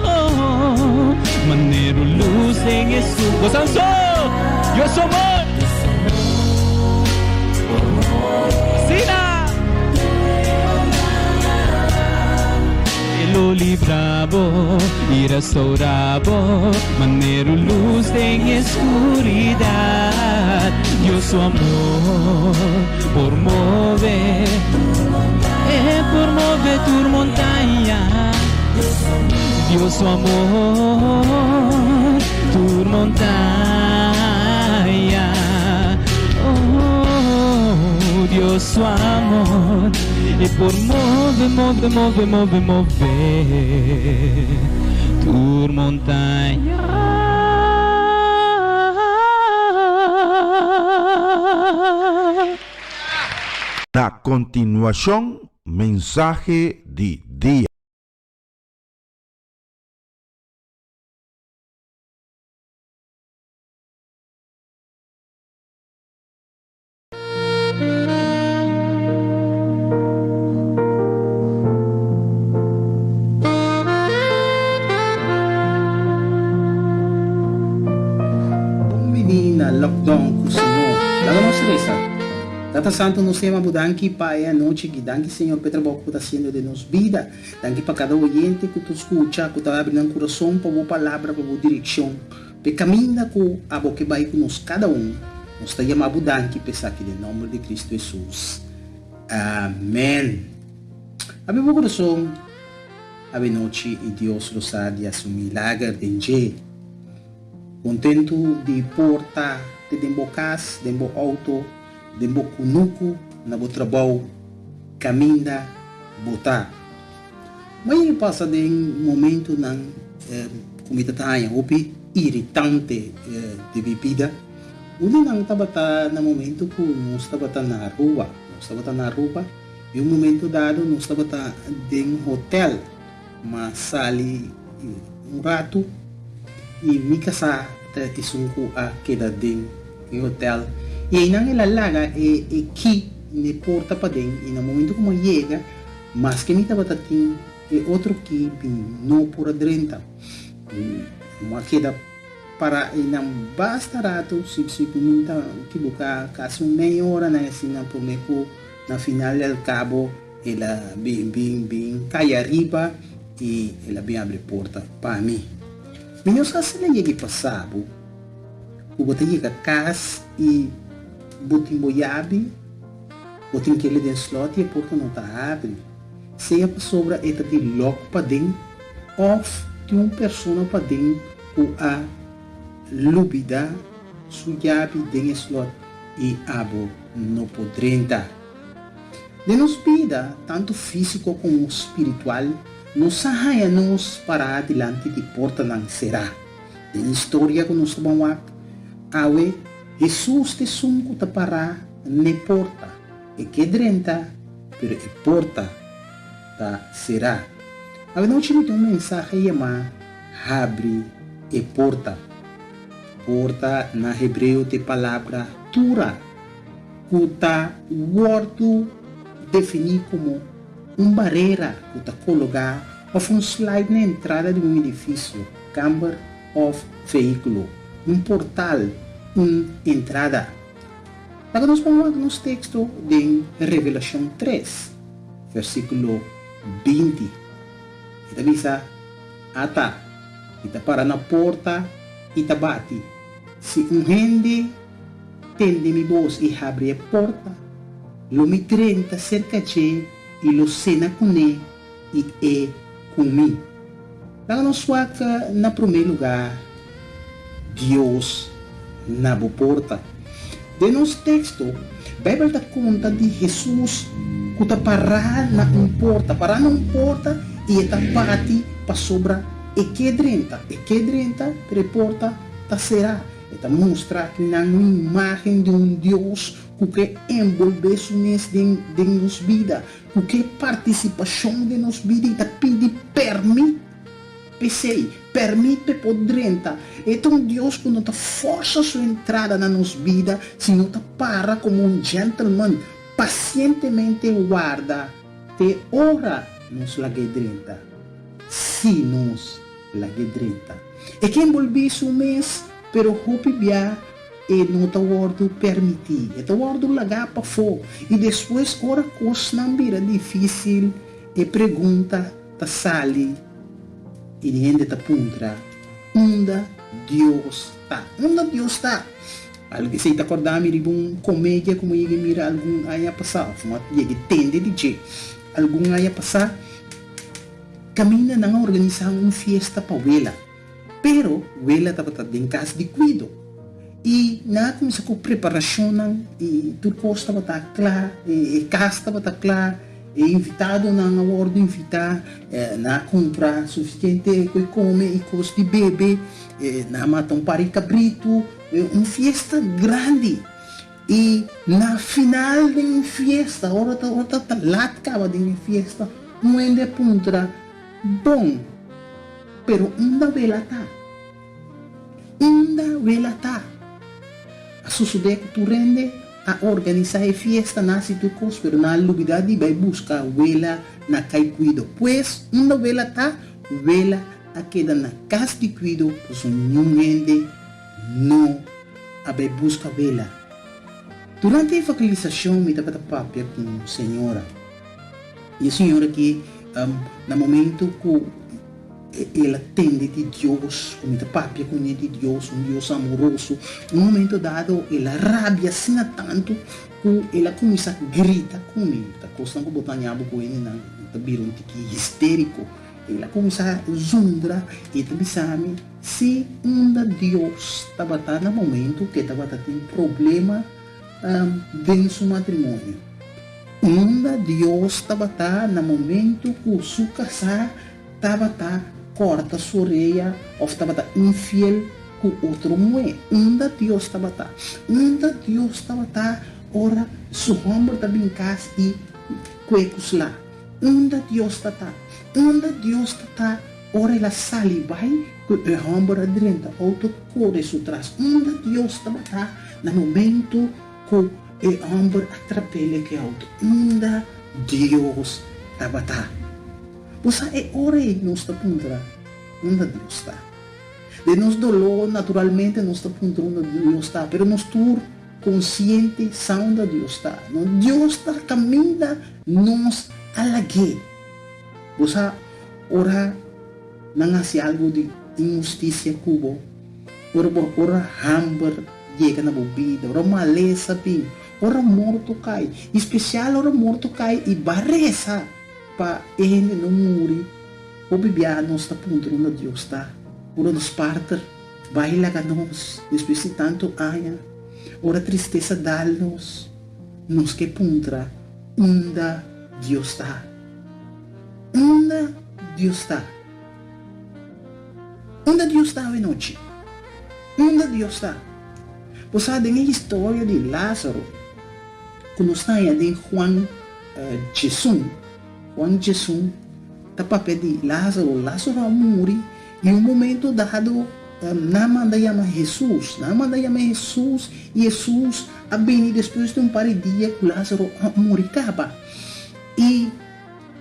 oh, manera un luz den e su. Gosan so, Dios su amor. Asina. E lo libra bo i restaura bo manera un luz den e skuridat. Dios su amor por move, e por move tur montaña. Dios su amor tur montaña. Oh, Dios su amor e por move, move, move, move, move tur montaña. Na kontinuashon mensahe di dia. bini na lockdown ku Señor. Laga nos resa. Tata Santu nos ta yama bo danki pa e anochi aki. Danki Señor pa e trabou ku bo ta hasiendo den nos bida. Danki pa kada oyente ku ta skucha, ku ta abri nan kurason pa bo palabra, pa bo direkshon, pa e kaminda ku abo ke bai ku nos kada un. Nos ta yama bo danki pa esaki den nòmber di Kristu Hesus. Amèn. Abri bo kurason avenochi i Dios lo sa di hasi un milager den dje. Kontentu di por ta te den bo kas, den bo outo, den bo kunuku, na bo trabou, kaminda bo ta. Mañana pasa den momentunan ku mi ta ta haña hopi iritante di mi bida. Un di nan tabata na momentu ku nos tabata na Aruba. Nos tabata na Aruba i un momentu dado nos tabata den hotel. M'a sali un ratu i mi kasá ta esun ku a keda den e hotel. I einan el a laga e e key n'e porta paden i na momentu ku m'a yega, maske mi tabata tin e otro key mi no por a drenta. M'a keda para einan basta ratu, si si ku mi ta kibuká kasi un meia ora nan asina promé ku na final del kabo El a bin bin bin kai ariba i el a bin abri porta pa mi. Mi no sa si el a yega i pasa bo ku bo ta yega kas i bo tin bo yabi, bo tin kele den slòt i e porta no ta abri, sea pasobra e ta di lòk paden òf tin un persona paden ku a lubidá su yabi den e slòt i abo no por drenta. Den nos bida, tantu físiko komo spiritual, nos sa haña nos pará dilanti di portanan será. Den historia ku nos ta ban wak awe, Hesus ta esun ku ta pará n'e porta. E ke drenta, pero e porta ta será. Awe nochi mi tin un mensahe yamá Habri e Porta. Porta na hebreo ta e palabra tura. ku ta wòrdu definí komo un barera ku ta kologá òf un slide na entrada di un edifisio, kamber òf vehíkulo, un portal, un entrada. Laga nos ban wak nos teksto den Revelashon tres, versíkulo 20. E ta bisa, Ata, mi ta para na porta i ta bati. Si un hende Tende mi bos i habri e porta, lo mi drenta serka dje i lo sena kuné i e ku mi. Laga nos wak na promé lugá Dios na bo porta. Den nos teksto, Beibel ta konta di Hesus ku ta pará na un porta, pará na un porta i e ta bati pasobra e ke drenta. E ke drenta, pero e porta ta será. E ta mustra aki nan un imágen di un Dios ku ke enbolbé su mes den den nos bida, ku ke partisipashon den nos bida i ta pidi pèrmit p'esei, pèrmit p'e por drenta. E ta un Dios ku no ta fòrsa su entrada na nos bida, sino ta para komo un gentleman, pasientemente warda te ora nos lag'é drenta, si nos Lag'é drenta. E ke enbolbí su mes, pero hopi bia e no ta wòrdu permití. E ta wòrdu lagá pafó. I despues ora kosnan bira difísil, e pregunta ta sali i di hende ta puntra, Unda Dios ta? Unda Dios ta? Algu esei ta kòrda mi riba un komedia ku mi yega mira algun aña pasá, òf mi a yega tende di dje algun aña pasá. Caminda nan a organisa un fiesta pa wela, pero wela tabata den cas di cuido. Y nan a cuminsa cu preparacionnan y tur cos tabata cla, e cas tabata cla, e invitadonan a wordo invita, nan a cumpra suficiente cu e come y cos di bebe, nan a mata un par di cabrito, un fiesta grandi. I na final den e fiesta, ora ta ora ta lat kaba den e fiesta, un hende a puntra, Bon, pero unda wela ta? Unda wela ta? A sosodé ku tur hende a organisá e fiesta, nan hasi tur kos, pero nan a lubidá di bai buska wela na kai kuido. Pues, unda wela ta? Wela a keda na kas di kuido, pasobra niun hende no. a bai buska wela. Durante e evangelisashon mi tabata papia ku un señora. I e señora aki na momento ku el a tende di Dios, ku mi ta papia kuné di Dios, un Dios amoroso, un momento dado el a rabia asina tantu ku el a kuminsá grita ku mi. Ta kosnan ku bo ta haña bo ku hendenan ta bira un tiki histériko. El a kuminsá zundra i e ta bisa mi si unda Dios tabata na momentu ku e tabata tin problema den su matrimonio. Unda Dios tabata na momentu ku su kasá tabata kòrta su orea òf tabata infiel ku otro muhé? Unda Dios tabata? Unda Dios tabata ora su hòmber ta bin kas i kue ku sla? Unda Dios ta ta? Unda Dios ta ta ora el a sali bai ku e hòmber a drenta outo kore su tras? Unda Dios tabata na momentu ku e hòmber a trap'el ku e outo? Unda Dios tabata? Bo sa e ora ei nos ta puntra unda Dios ta. Den nos doló naturalmente nos ta puntra unda Dios ta, pero nos tur Konsiente sa unda Dios ta. No, Dios ta kaminda nos a lag'é. Bo sa ora nan hasi algu di inhustisia ku bo, ora bo ora hamber yega na bo bida, ora malesa bin, ora morto kai, i spesial ora morto kai i ba resa pa e hende no muri, hopi biaha nos ta puntra unda Dios ta, ora nos parter. Bai laga nos, despues di tantu aña, ora tristesa dal nos, nos ke puntra, Unda Dios ta? Unda Dios ta? Unda Dios ta awenochi? Unda Dios ta? Bo sa den e historia di Lázaro, ku nos ta haña den Juan djesun, Juan djesun ta papia di Lázaro, Lázaro a muri, I un momento dado nan manda yama Hesus. Nan manda yama Hesus i Hesus a bini despues di un par di dia ku Lázaro a muri kaba. I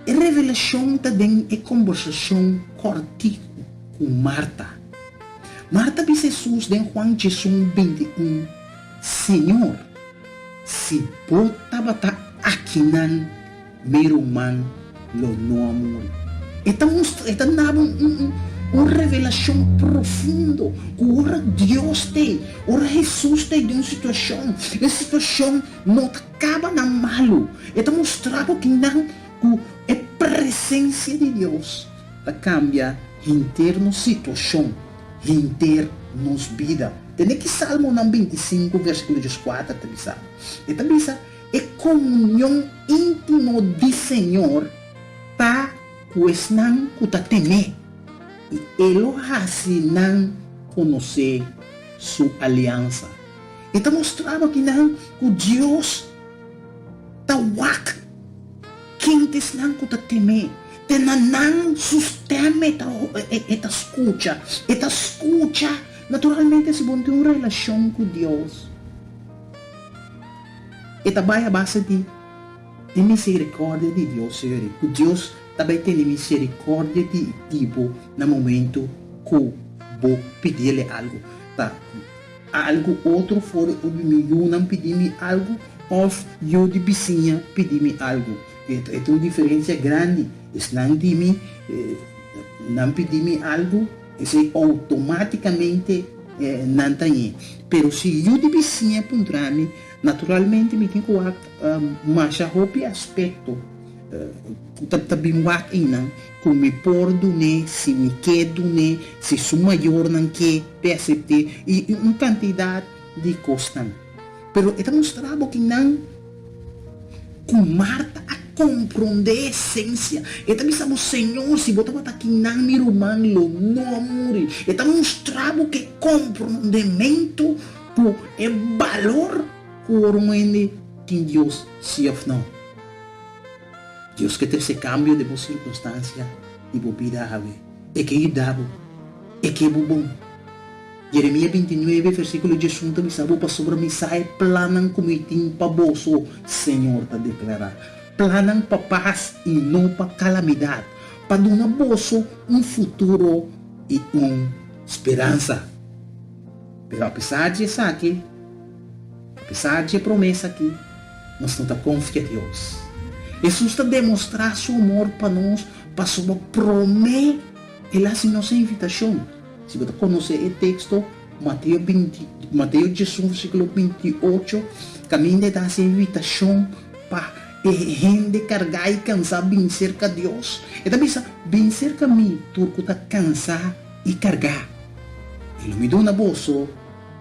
e revelashon ta den e kombersashon kòrtiku ku Marta. Marta bisa Hesus den Juan 11, 21, Señor, si bo tabata akinan, Mi ruman lo no a muri. E ta mustra, e ta naba un, un, un revelashon profundo ku ora Dios t'ei, ora Hesus t'ei den un situashon, e situashon no ta kaba na malu. E ta mustra bo kinan ku e presensia di Dios ta kambia henter nos situashon, henter nos bida. Tende ki Salmonan 25 versíkulo 14 ta bisa. E ta bisa. E komunion íntimo di Señor ta ku esnan ku ta tem'é, i E lo hasi nan konosé Su aliansa. E ta mustra bo kinan ku Dios ta wak ken ta esnan ku ta tem'é. Te na nan su stèm e ta e ta skucha. E ta skucha naturalmente si bo no tin un relashon ku Dios. E ta bai a base di e misericordia di Dios, señor, cu Dios ta bai tene misericordia di di bo na momento cu bo pidiele algo. Ta algo otro for di mi yunan pidi mi algo of yu di bisiña pidi mi algo. E ta un diferencia grandi. Esnan di mi, nan pidi mi algo. Esei outomátikamente nan ta ñe. Pero si yu di bisiña puntra mi, naturalmente mi tin ku wak masha hopi aspekto ku ta bin wak einan ku mi por dun'é, si mi ke dun'é, si su mayornan ke p'e asept'é i un kantidat di kosnan. Pero e ta mustra bo ki nan ku Marta a komprondé e esensia. E ta bisa bo, Señor, si bo tabata aki nan, mi ruman lo no a muri. E ta mustra bo ku e komprondementu ku e balor ku ora un hende tin Dios, si òf no. Dios ke trese kambio den bo sirkunstansia di bo bida awe. E ke yuda bo. E ke bo bon. Jeremia 29, versíkulo 11 ta bisa bo, Pasobra mi sa e plannan ku mi tin pa boso, Señor ta deklará, plannan pa pas i no pa kalamidat, pa duna boso un futuro i un speransa. Pero apesar di esaki. Apesar di e promesa aki, nos no ta konfia Dios. Hesus ta demostrá su amor pa nos pasobra promé el a hasi nos e invitashon. Si bo ta konosé e teksto, Mateo binti, Mateo diesun versíkulo 28, kaminda e ta hasi e invitashon pa e hende kargá i kansá bin serka Dios. E ta bisa, Bin serka mi, tur ku ta kansá i kargá, i lo mi duna boso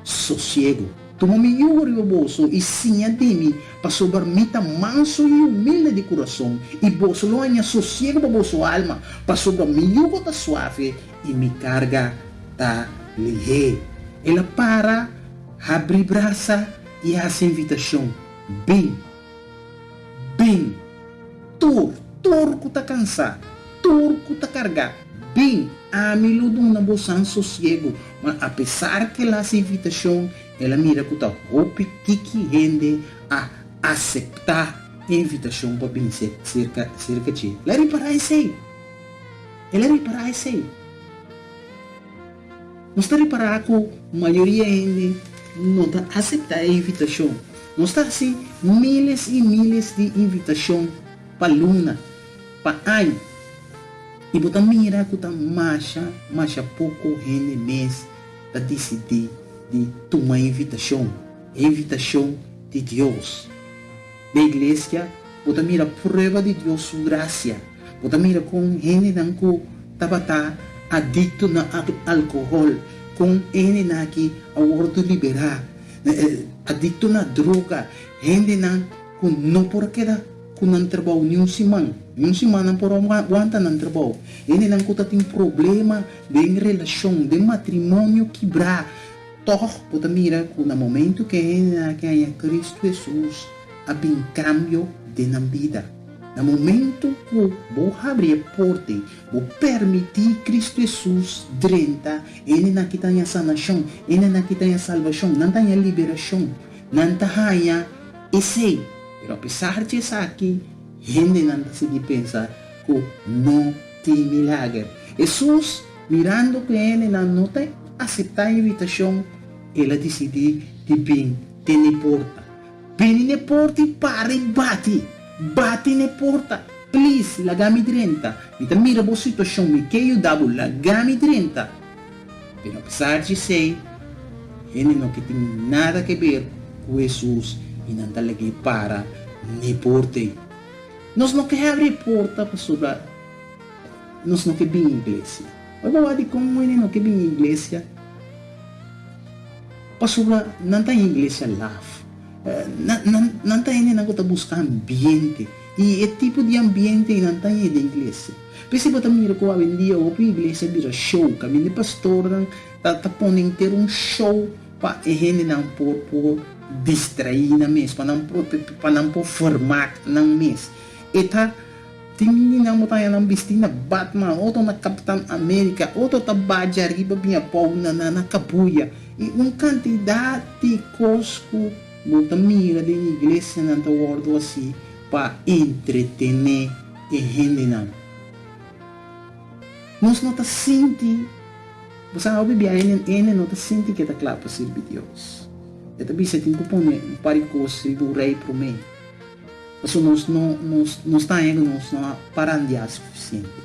sosiegu. Tuma mi yugo riba boso i siña di mi, pasobra mi ta mansu i humilde di kurason, i boso lo haña sosiegu pa boso alma, pasobra mi yugo ta suave i mi karga ta lihé. El a para, habri brasa i hasi invitashon, Bin! Bin! Tur, tur ku ta kansá, tur ku ta kargá, bin, ami lo duna bosan sosiegu. Ma apesar ku el a hasi invitashon, el a mira ku ta hopi tiki hende a aseptá e invitashon pa bin serka serka dje. El a ripará esei. El a ripará esei. Nos ta ripará ku mayoria hende no ta aseptá e invitashon. Nos ta hasi míles i míles di invitashon pa luna, pa aña, i bo ta mira ku ta masha, masha poko hende mes ta disidí di tuma e invitashon, e invitashon di Dios. Den iglesia bo ta mira prueba di Dios su grasia. Bo ta mira kon hendenan ku tabata adikto na alkohòl, kon e hendenan aki a wòrdu liberá, adikto na droga, hendenan ku no por a keda ku nan trabou ni un siman, ni un siman nan por a wanta nan trabou, hendenan ku ta tin problema den relashon, den matrimonio kibrá, tòg bo ta mira ku na momentu ku e hendenan aki haña Kristu Hesus a bin kambio den nan bida. Na momento ku bo habri e porte, bo permití Kristu Hesus drenta, hendenan ki ta haña sanashon, hendenan ki ta haña salbashon, nan ta haña liberashon, nan ta haña esei. Pero apesar di esaki, hendenan ta sigui pensa ku no tin milager. Hesus, mirando ku e hendenan no ta aseptá e invitashon, el a disidí di bin te n'e porta. Bini n'e porta i para i bati. Bati n'e porta. Please, laga mi drenta. Mi ta mira bo situashon, mi ke yuda bo, laga mi drenta. Pero apesar di esei, hende no ke tin nada ke ber ku Hesus i nan ta lag'é para n'e porta ei. Nos no ke habri e porta pasobra nos no ke bini iglesia. Oi bo wak dikon hende no ke bini iglesia? Pasobra nan ta iglesia laf. Nan ta hendenan ku ta buska ambiente. I e tipo di ambiente ei nan ta haña den iglesia. P'esei bo ta mira ku awendia hopi iglesia bira show. Kaminda e pastornan ta pone henter un show pa e hendenan por por distraí nan mes, pa nan por pa nan por vermak nan mes. E ta. Tin niñanan bo ta haña nan bistí na Batman, otro na Capitán América, otro ta baja riba bin abou na na kabuya. I un kantidat di kos ku bo ta mira den iglesianan ta wòrdu hasí pa entretené e hendenan. Nos no ta sinti, bo sa hopi bia hende hende no ta sinti ke ta kla pa sirbi Dios. E ta bisa e tin ku pone un par di kos riba un rei promé. Pasobra nos no, nos, nos ta haña ku nos no a parandiá sufisiente.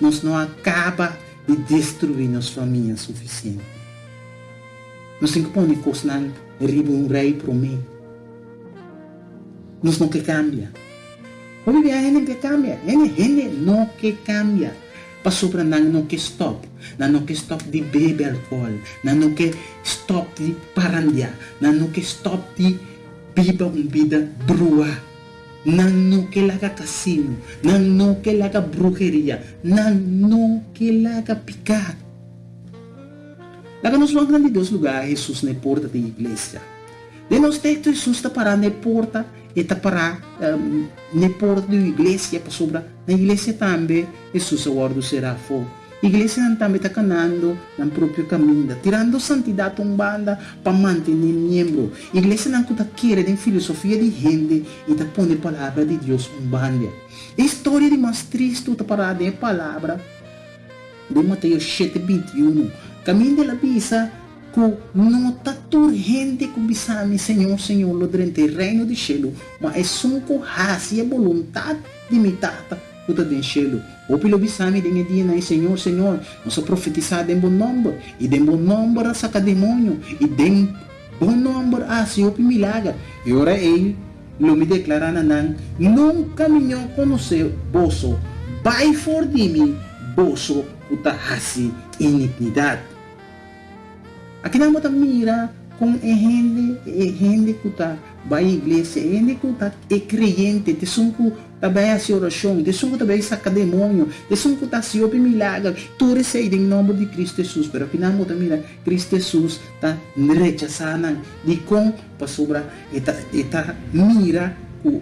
Nos no a kaba di destruí nos famia sufisiente. Nos tin ku pone kosnan riba un rei promé. Nos no ke kambia. Hopi bia hende ke kambia. Hende, hende no ke kambia. Pasobra nan no ke stòp. Nan no ke stòp di bebe alkohòl. Nan no ke stòp di parandiá. Nan no ke stòp di. Biba un bida bruá. Nan no ke laga kasino, nan no ke laga bruheria, nan no ke laga piká. Laga nos wak na di dos lugá Hesus na e porta di iglesia. Den nos teksto Hesus ta pará na e porta, e ta pará na e porta di un iglesia pasobra na iglesia tambe Hesus a wòrdu será afó. Iglesianan tambe ta kanando nan propio kaminda, tirando santidat un banda pa mantené miembro. Iglesianan ku ta kere den filosofia di hende i ta pone Palabra di Dios un banda. E historia di mas tristu ta pará den e palabra den Mateo shete 21, kaminda el a bisa. Ku no ta tur hende ku bisa mi, Señor, Señor, lo drenta e reino di shelu, ma esun ku hasi e boluntat di mi Tata ku ta den shelu. Hopi lo bisa mi den e dianan ei, Señor, Señor, nos a profetisá den bo nòmber, i den bo nòmber a saka demonio, i den bo nòmber a hasi hopi milager. E ora ei lo mi deklará na nan, Nunka mi no konosé boso, bai for di mi, boso ku ta hasi inikidat. Akinan bo ta mira kon e hende, e hende ku ta bai iglesia, e hende ku ta e kreyente, t'esun ku ta bai hasi orashon, t'esun ku ta bai saka demonio, t'esun ku ta hasi hopi milager, tur esei den nòmber di Kristu Hesus. Pero akinan bo ta mira Kristu Hesus ta rechasá nan. Dikon? Pasobra e ta e ta mira ku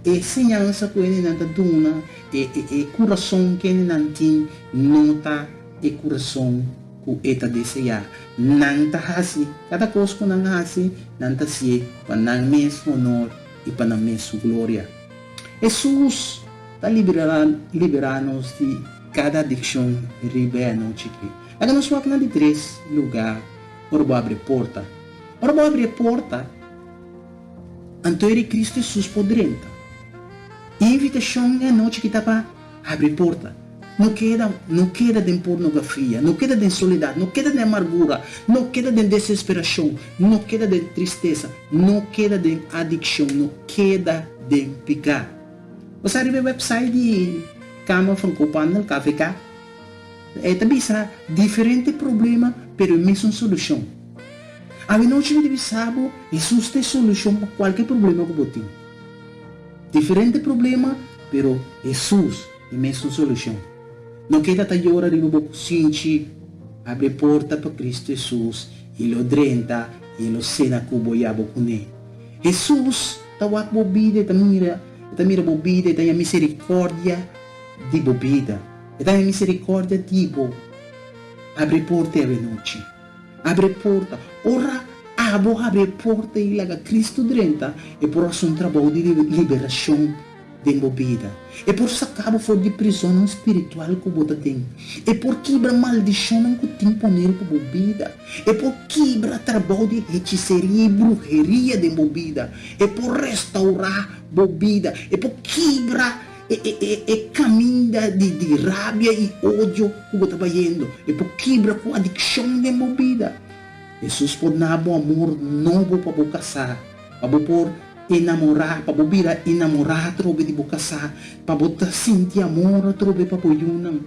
e señansa ku hendenan ta duna, e e e kurason ku hendenan tin no ta e kurason ku e ta deseá. Nan ta hasi kada kos ku nan hasi, nan ta hasié pa nan mes honor i pa nan mes su gloria. Hesus ta liberá nos di kada adikshon riba e anochi akí. Laga nos wak na di tres lugá ora bo abri e porta. Ora bo abri e porta, anto e di Kristu Hesus por drenta. E invitashon e anochi akí ta pa Habri porta. No keda, no keda den pornografia, no keda den soledad, no keda den amargura, no keda den desesperacion, no keda den tristesa, no keda den adiccion, no keda den pica. Bo sa riba e website di Kamer van Koophandel, KVK, e ta bisa diferente problema pero e mesun solucion. Awenochi mi ta bisa bo, Jesus ta e solucion pa cualke problema cu bo tin. Diferente problema, pero Hesus e mesun solucion. No keda ta yora riba bo cusinchi, abri e porta pa Cristo Hesus y lo drenta y e lo cena cu bo ya bo cune. Hesus ta wak bo bida, e ta mira, e ta mira bo bida, e ta haña misericordia di bo bida. E ta haña misericordia di bo. Abri e porta e awenochi. Abri e porta. Ora abo habri e porta i laga Cristo drenta, e por hasi un trabou di liberacion den bo bida. E por saca bo for di prisonnan spiritual cu bo ta den. E por kibra maldicionnan cu tin pone riba bo bida. E por kibra trabou di hechiseria i bruheria den bo bida. E por restaura bo bida. E por kibra E kaminda di rabia i odio ku bo ta bayendo, e por kibra ku adikshon den bo bida. Hesus por na bo amor nobo pa bo kasá, pa bo por enamorá, pa bo bira enamorá atrobe di bo kasá, pa bo ta sinti amor atrobe pa bo yunan.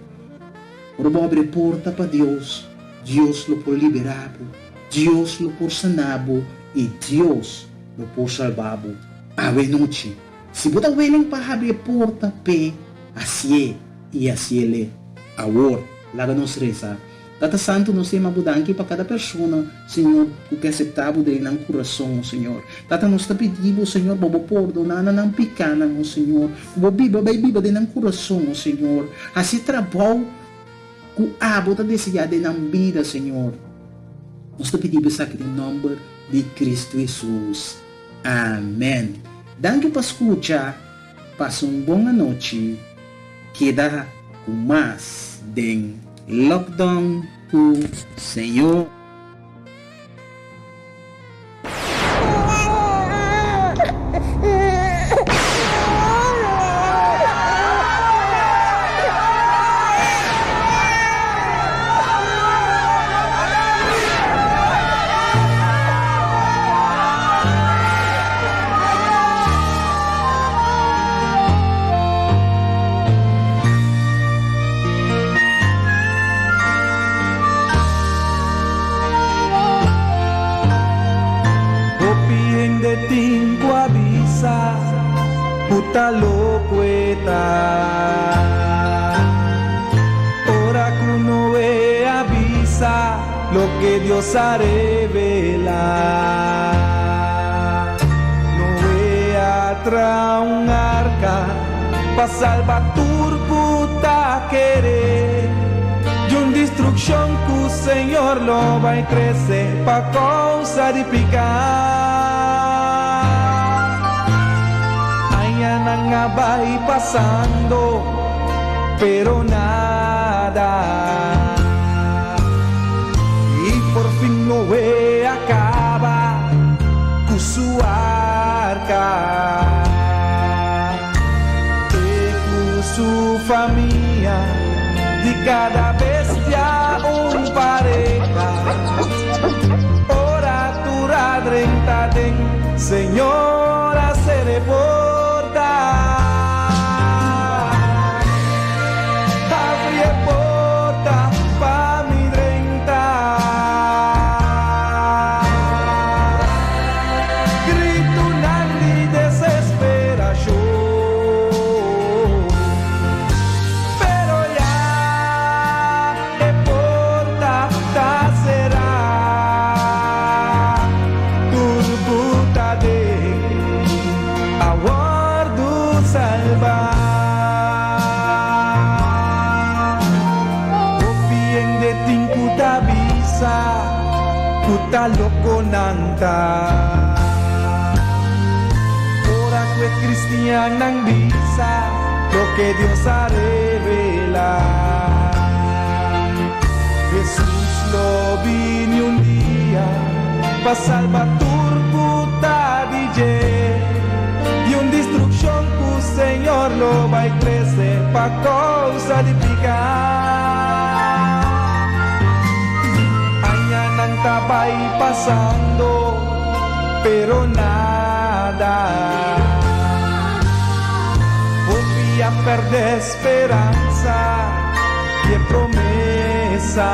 Ora bo abri e porta pa Dios, Dios lo por liberá bo, Dios lo por saná bo i Dios lo por salbá bo awe nochi. Si bo ta willing pa habri e porta p'e hasié i hasié-le awor, laga nos resa. Tata Santu, nos yama Bo danki pa kada persona, Señor, ku ke aseptá Bo den nan kurason, o Señor. Tata, nos ta pidi Bo, Señor, pa Bo pordoná na nan pikánan, o Señor. Ku Bo biba bai biba den nan kurason, o Señor. Hasi e trabou ku Abo ta deseá den nan bida, Señor. Nos ta pidi Bo esaki den nòmber di Kristu Hesus. Amen. Danki pa scucha, pasa un bon anochi, keda cu mas den Lockdown cu Señor. Hopi hende tin ku a bisa ku ta loko e ta. Ora ku Noe a bisa loke Dios a revelá. Noe a traha un arka pa salba tur ku ta kere di un destrukshon ku Señor lo bai trese pa kousa di piká. Añanan a bai pasando, pero nada. Por fin Noé a kaba ku su arka. E ku su famia, di kada bestia un pareha. Ora tur a drenta den, Señor a sere porta. Abri e porta pa mi drenta. Gritunan di desesperashon. Pero ya e porta ta será. Tur ku ta den a wòrdu salbá. Hopi hende tin ku ta bisa ku ta loko nan ta. Ora ku e kristiannan bisa loke Dios a revelá. Hesus lo bini un dia pa salba tur ku ta di dje di un destrukshon ku Señor lo bai trese pa kousa di piká. Añanan ta bai pasando, pero nada. Hopi a pèrdè speransa di e promesa.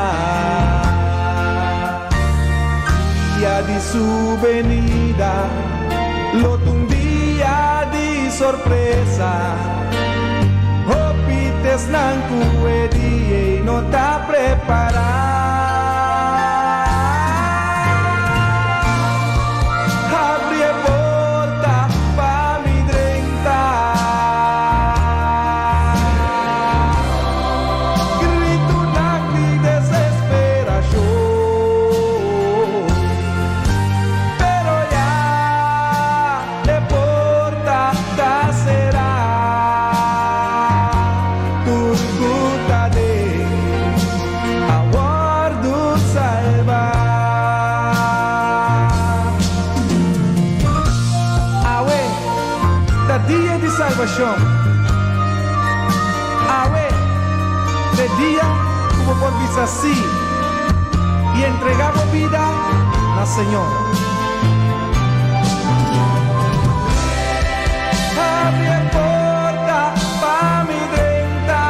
Dia di su benida lo ta un dia di sorpresa. Hopi t'esnan ku e dia ei no ta prepará. Habri e porta pa mi drenta. Gritunan di desesperashon. Pero ya e porta ta será. Tur ku ta den a wòrdu salbá. Awe ta dia di salbashon. Awe t'e dia ku bo por bisa sí i entregá bo bida na Señor. Habri e porta pa mi drenta.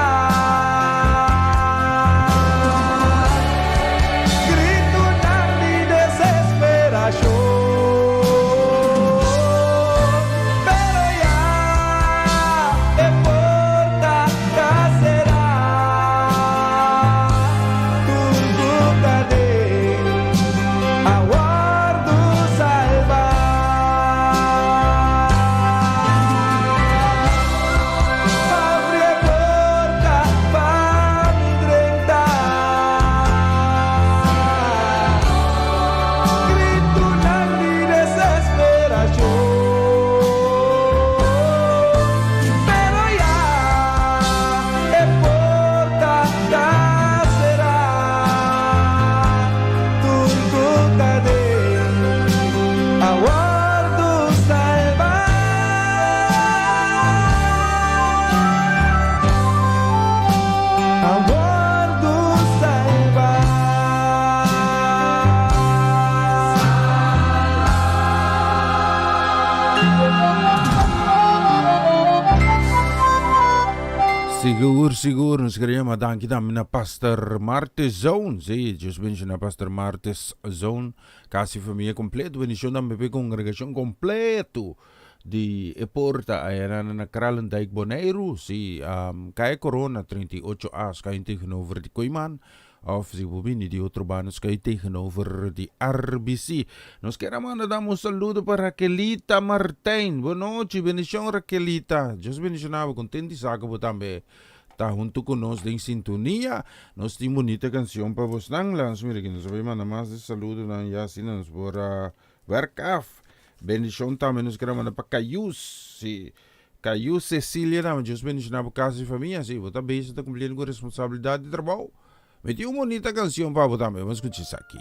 Gritunan di desesperashon. Pero ya e porta ta será. Tur ku ta den a wòrdu salbá. Habri e porta pa mi drenta. Gritunan di desesperashon. Pero ya e porta ta será. Tur ku ta den a wòrdu salbá. A wòrdu salbá. Sigur, sigur, nos queria yama danki tambe na Pastor Martes Zone. Sí, Dios bendiciona Pastor Martes Zone. Casi familia completo. Bendicion tambe pa e congregacion completo di e porta aya na Kralendijk Boneiru. Sí, um, Kaya Corona 38A schuin tegenover di Kooiman. Of si bo bini di otro banda schuin tegenover di RBC. Nos kier a manda dam un saludo pa Raquelita Martijn. Bonochi, bendicion Raquelita. Dios bendiciona bo. Content di sa cu bo tambe ta hunto cu nos den sintonia. Nos tin bunita cancion pa bosnan. Laga nos mira aki. Nos a bay manda mas di saludonan ya asina nos por a werk af. Bendicion tambe nos kier a manda pa Cayus. Si. Cayus Cecilia tambe. Dios bendiciona bo casa y famia. Si, bo ta bezig ta cumpliendo cu responsabilidad di trabao. Mi tin un bunita cancion pa bo tambe. Bo a scucha esaki.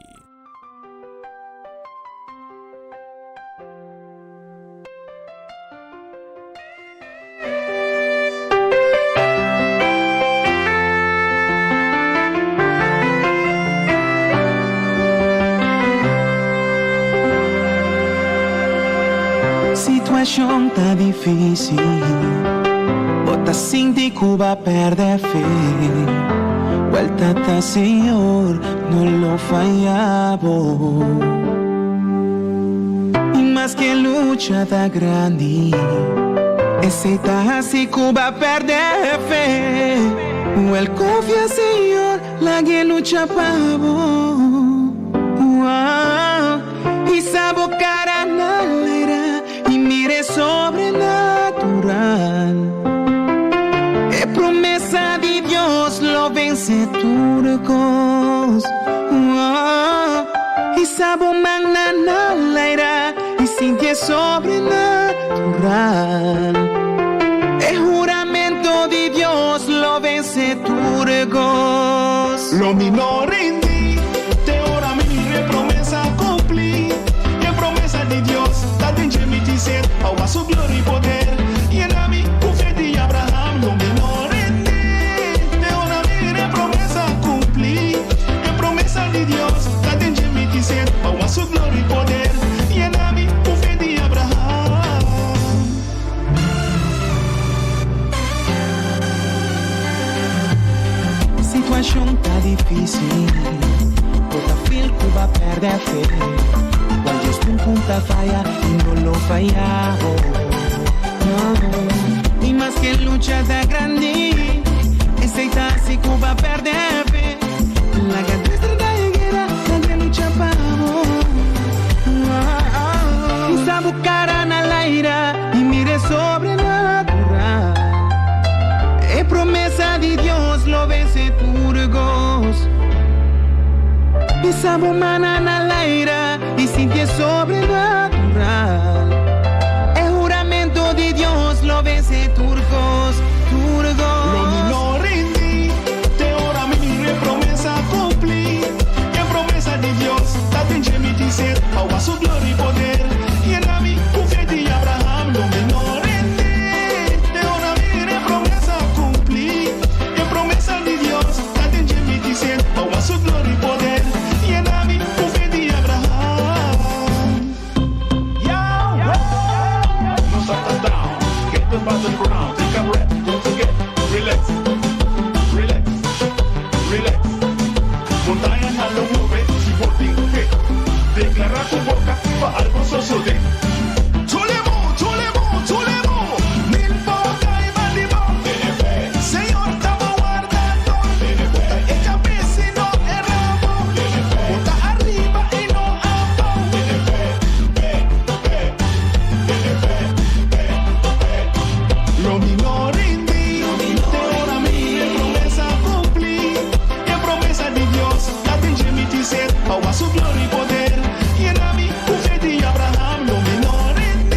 Situashon ta difísil, bo ta sinti ku bo a pèrdè fe. Wèl Tata Señor no lo faya bo. I maske lucha ta grandi, esei ta hasi ku bo a pèrdè fe. Wèl konfia Señor, lag'e lucha pa bo. Hisa bo cara na laira y mira e sobrenatural. E promesa di Dios lo vence tur cos. Hisa bo mannan na laira y sinti e sobrenatural. E huramento di Dios lo vence tur cos. Lo mi no rindi te ora mi mira e promesa cumpli. E promesa di Dios ta den dje mi tin sed pa wak su gloria y poder. Yena mi cu fe di Abraham. Lo mi no rindi te ora mi mira e promesa cumpli. E promesa di Dios ta den dje mi tin sed pa wak su gloria y poder. Yena mi cu fe di Abraham. Situashon ta difísil, bo ta feel ku bo a pèrdè fe. Wèl Dios nunka ta faya i no lo faya bo, no. I maske lucha ta grandi, esei ta hasi ku bo a pèrdè fe. Laga Dios trata e guera, laga e lucha pa bo. Hisa bo kara na laira i mira e sobrenatural. E promesa di Dios lo vence tur cos. Hisa bo mana na laira i sinti e sobrenatural. E huramento di Dios lo vence tur cos, tur cos. Lo mi no rindi te ora mi mira e promesa cumpli. E promesa di Dios ta den dje mi tin sed pa wak su gloria y poder. Yena mi cu fe di Abraham. Lo mi no rindi te ora mi mira e promesa cumpli. E promesa di Dios ta den dje mi tin sed pa wak su gloria y poder. Yena mi cu fe di Abraham. Yahweh! No ta down, get the battleground, take a breath, don't forget, relax, relax, relax. Montañanan lo move si bo tin fe. Declara cu boca pa algo sosode. Chulemo, chulemo, chulemo, Mil boca y bandibo. Tene fe. Señor ta bo wardando. Tene fe. Bo ta e cabes y no e rabo. Tene fe. Bo ta ariba y no abou. Tene fe, fe, fe. Tene fe, fe, fe. Lo mi no rindi, te ora mi e promesa cumpli. E promesa di Dios ta den dje mi tin sed pa wak su gloria y poder. Yena mi cu fe di Abraham. Lo mi no rindi,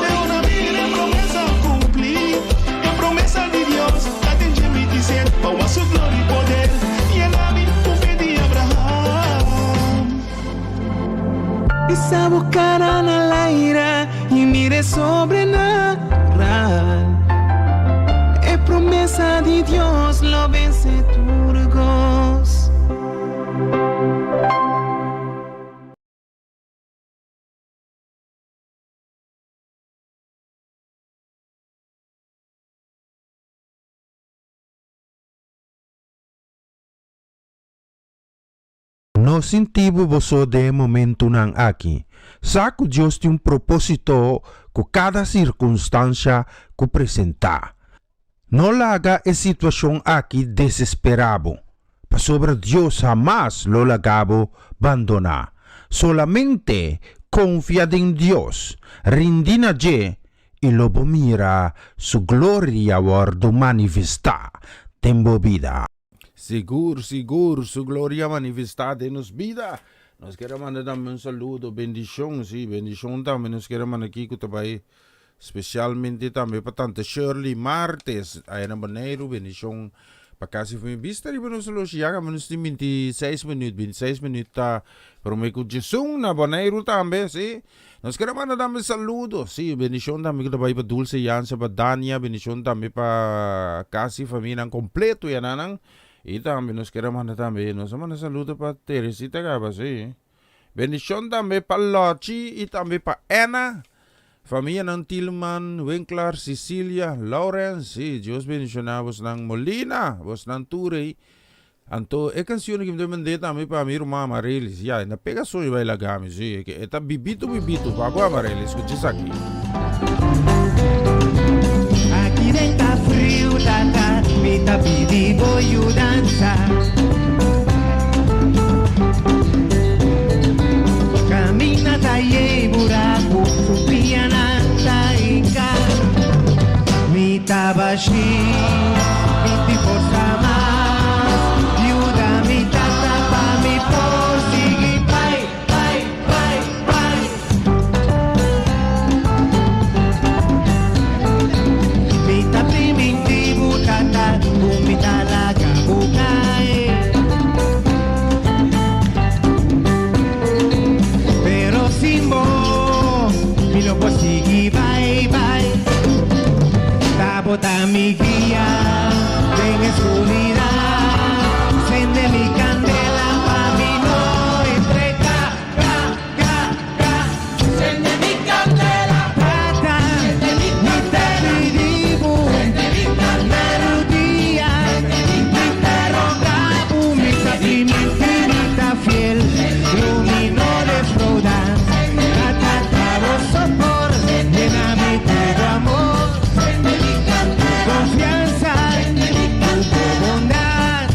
te ora mi e promesa cumpli. E promesa di Dios ta den dje mi tin sed pa wak su gloria y poder. Yena mi cu fe di Abraham. Hisa bo cara na laira y mira e sobrenatural. E promesa di Dios lo vence tur cos. No sinti bo boso den e momentunan aki. Sa ku Dios tin un propósito ku kada sirkunstansha ku presentá. No laga e situashon aki desesperá bo, pasobra Dios hamas lo laga bo bandoná. Solamente konfia den Dios, rindi na dje i lo bo mira su gloria wòrdu manifestá den bo bida. Sigur, sigur, su gloria manifestá den nos bida. Nos kier a manda tambe un saludo, bendishon, sí, bendishon tambe nos kier a manda aki ku ta bai spesialmente tambe pa tante Shirley Martes aya na Boneiru, bendishon pa kasi for mi bista riba nos loshi ya kaba nos tin bintiseis minuut, bintiseis minuut ta prome ku djesun na Boneiru tambe, sí. Nos kere manda tambe saludo, sí, bendishon tambe ku ta bai pa Dulce Jansen, pa Dania, bendishon tambe pa kasi famianan kompleto yananan. I tambe nos kere manda tambe, nos a manda saludo pa Teresita kaba, sí. Bendishon tambe pa Lochi i tambe pa Ena. Famianan Tilman, Winklar, Cecilia, Lawrence, sí, Dios bendiciona bosnan Molina, bosnan tur ey. Anto e cancion aki mi ta mende tambe pa mi ruman Amarelis. Ya, e na pega soño bai laga mi, sí, e ke e ta bibito bibito pa bo Amarelis, scucha esaki. Aki den ta friu tata, mi ta pidi bo yudansa. Camina ta yei buracu, su pianan ta hinca. Mi ta bashi, mi tin forsa mas. Yuda mi tata pa mi por sigui bai, bai, bai, bai. Mi ta priminti bo tata ku mi ta laga bo kai. Pero sin bo mi no por sigui bai, bai. Ta bo ta mi guia den e skuridat. Sende mi kandela pa mi no entrega, ga, ga, ga. Sende mi kandela. Tata, mi ta pidi bo. Na rudia, mi ta roga bo. Mi ta priminti, mi ta fiel. Lo mi no defrauda. Tata, ta bo sopor. Yena mi ku bo amor. Confianza, tu bondad,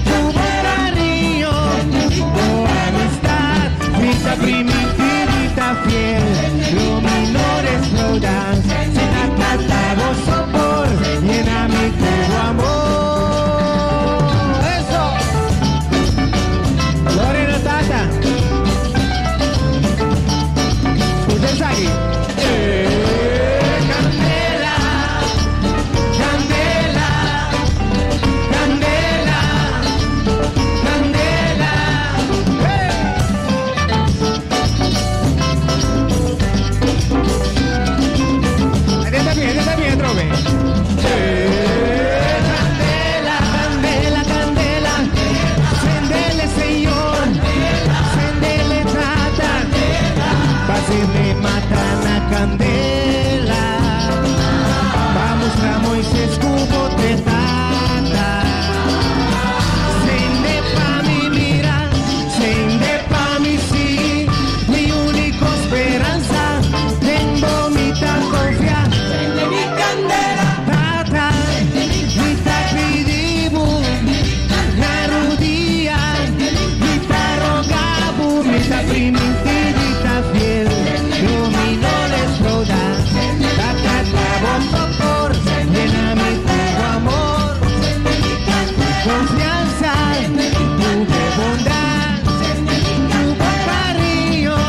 tu cariño, tu amistad. Mi ta priminti, mi ta fiel. Lo mi no defrauda. Tata, ta bo sopor. Yena mi ku bo amor. Eso. Lorena Tata. Scucha esaki. Candela, candela, candela, candela. Hey! Ahí está bien, otra vez. Candela, candela, candela. Sendele, Señor. Sendele, Tata. Páseme mata na candela. Vamos a Moisés cubo de tata. Sende pa mi mira, sende pa mi sí, mi único esperanza, tengo mi ta confia. Sende mi kandela. Tata, mi ta pidi bo, na rudia, mi ta roga bo, mi ta priminti, mi ta fiel, lo mi no defrauda. Tata, ta bo sopor, llena mi tu amor, confianza, tu bondad, tu cariño,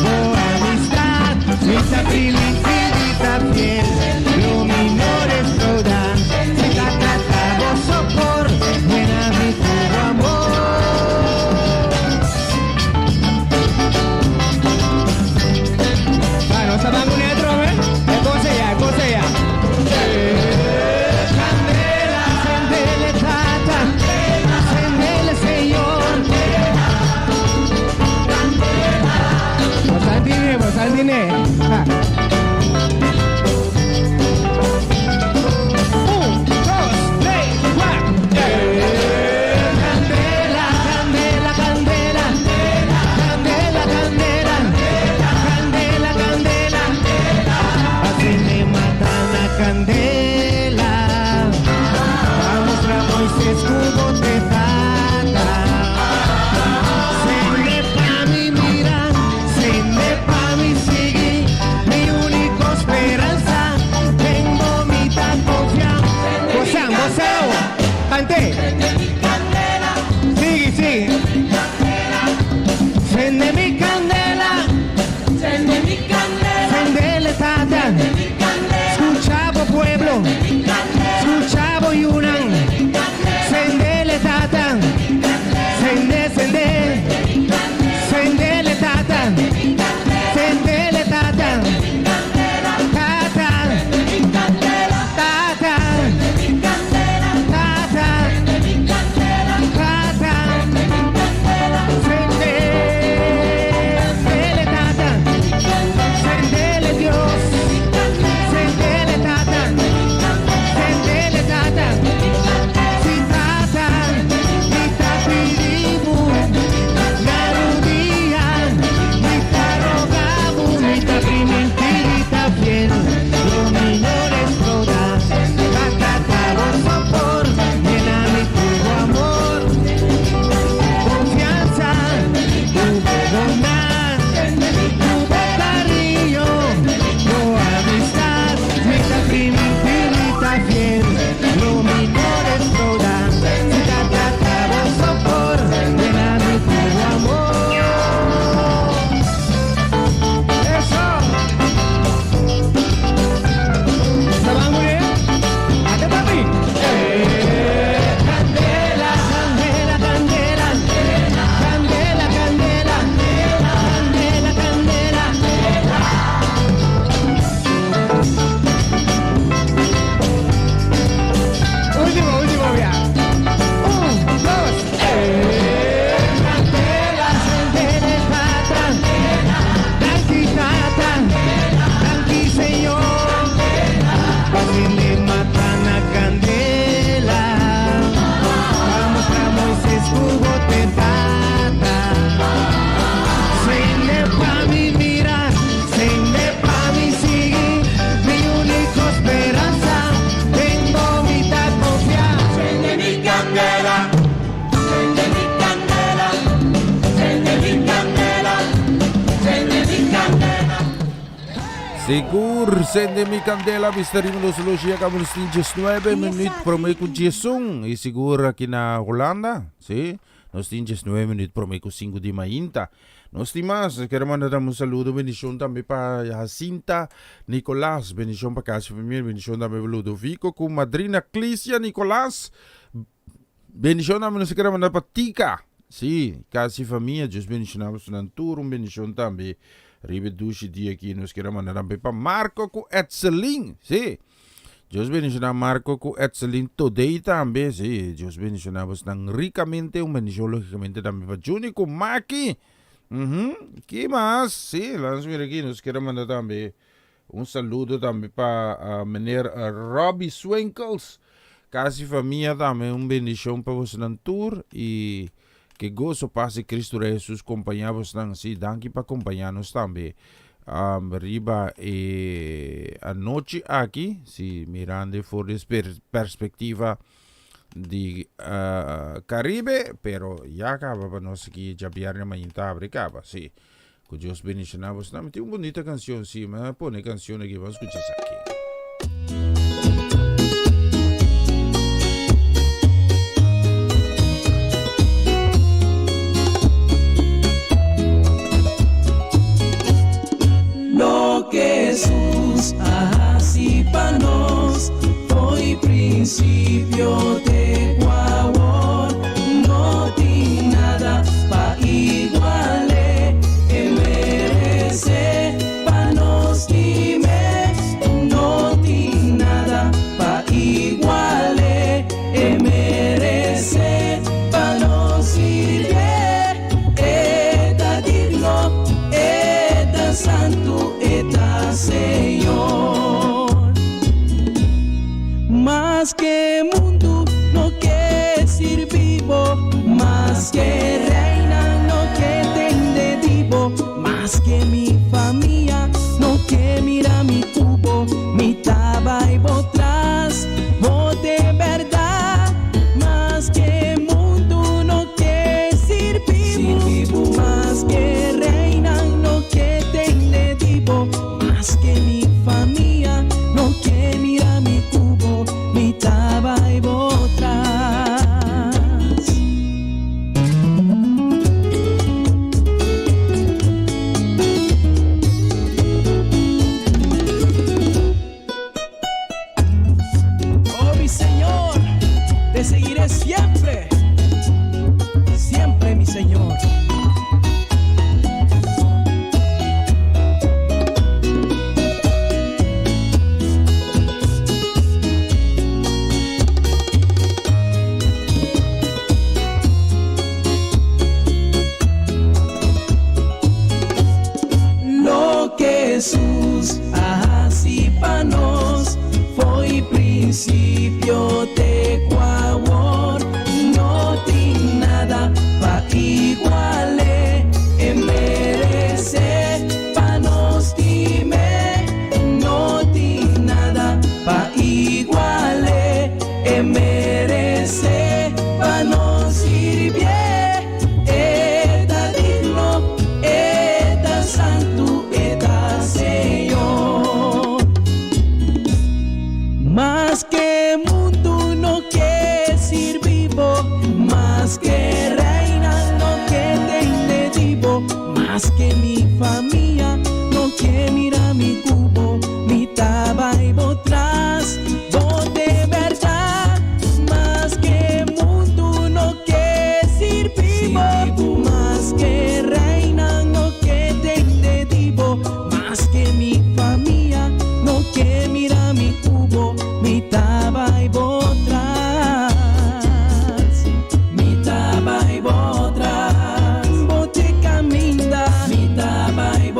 tu amistad, mi ta priminti, mi ta fiel, lo mi no defrauda. Tata, ta bo sopor, llena mi tu amor. Bueno, sa bango netro, eh? E cosa ya, cosa ya. Candela, sendele tata, sendele Señor. Bosantine, bosantine. Ha. Un, dos, tres, cuatro. Candela, candela, candela. Candela, candela. Candela, candela. Así me matan la candela. Vamos a Moisés cubo de tata. Sende pa mi mira, sende pa mi sigui. Sigur, sende mi candela, bista riba nos logia cabo nos tin 19 minuut prome cu 11 y sigur aki na Holanda, sí, nos tin 19 minuut prome cu 5 di mainta. Nos tin mas, nos quiere manda tambe un saludo, bendicion tambe pa Jacinta Nicolas, bendicion pa Casio Premier, bendicion tambe pa Ludovico cu madrina Clicia Nicolas, Bendicion tambe nos kere manda pa Tika. Sí, casi famia, Dios bendiciona bosonan tur, un bendicion tambe riba e dushi dia aki nos kere manda tambe pa Marco cu Etselin, sí. Dios bendiciona Marco cu Etselin today tambe, sí, Dios bendiciona bosnan ricamente, un bendicion logicamente tambe pa Juni cu Maki. Mhm, ki mas? Sí, laat nos mira aki, nos kere manda tambe Un saludo tambe pa meneer Robbie Swinkels, casi famia tambe un bendicion pa bosnan tur y ke gozo paz di Cristo Rey Jesus compaña bosnan si danki pa compaña nos tambe riba e anochi aki si mirando for di perspectiva di Caribe pero ya caba pa nos aki djabierne mainta abri caba si. Ku Dios bendiciona bos. Mi tin un bonita cancion, sí. Mi a pone cancion aquí. Vamos escucha esaki. Loke Jesús a hasi pa nos, fo'i principio te ku awor, no tin nada pa igual'é. E meresé pa nos stim'é, no tin nada pa igual'é. E meresé pa nos sirbié. E ta digno, e ta santu, e ta Señor. Maske mundu no ke sirbi bo, maske reina no ke tende di bo, maske mi famia no ke mira mi ku bo, mi ta bai bo tras, bo t'e bèrdat. Maske mundu no ke sirbi bo, maske reina no ke tende di bo, maske mi famia no ke mira mi ku bo, mi ta bai bo tras. Oh mi Señor, te seguiré siempre, siempre mi Señor. Loke Hesus a hasi pa nos fo'i prinsipio te ku awor, no tin nada pa igual'é. E meresé pa nos stim'é, no tin nada pa igual'é. E meresé pa nos sirbié. E ta digno, e ta santu, e ta Señor. Maske mundu no ke sirbi bo, maske reina no ke tende di bo, maske mi famia no ke mira mi ku bo, mi ta bai bo tras, bo t'e bèrdat. Maske mundu no ke sirbi bo, maske reina no ke tende di bo, maske mi famia no ke mira mi ku bo, mi ta bai bo tras, mi ta bai bo tras, bo t'e kaminda, mi ta bai.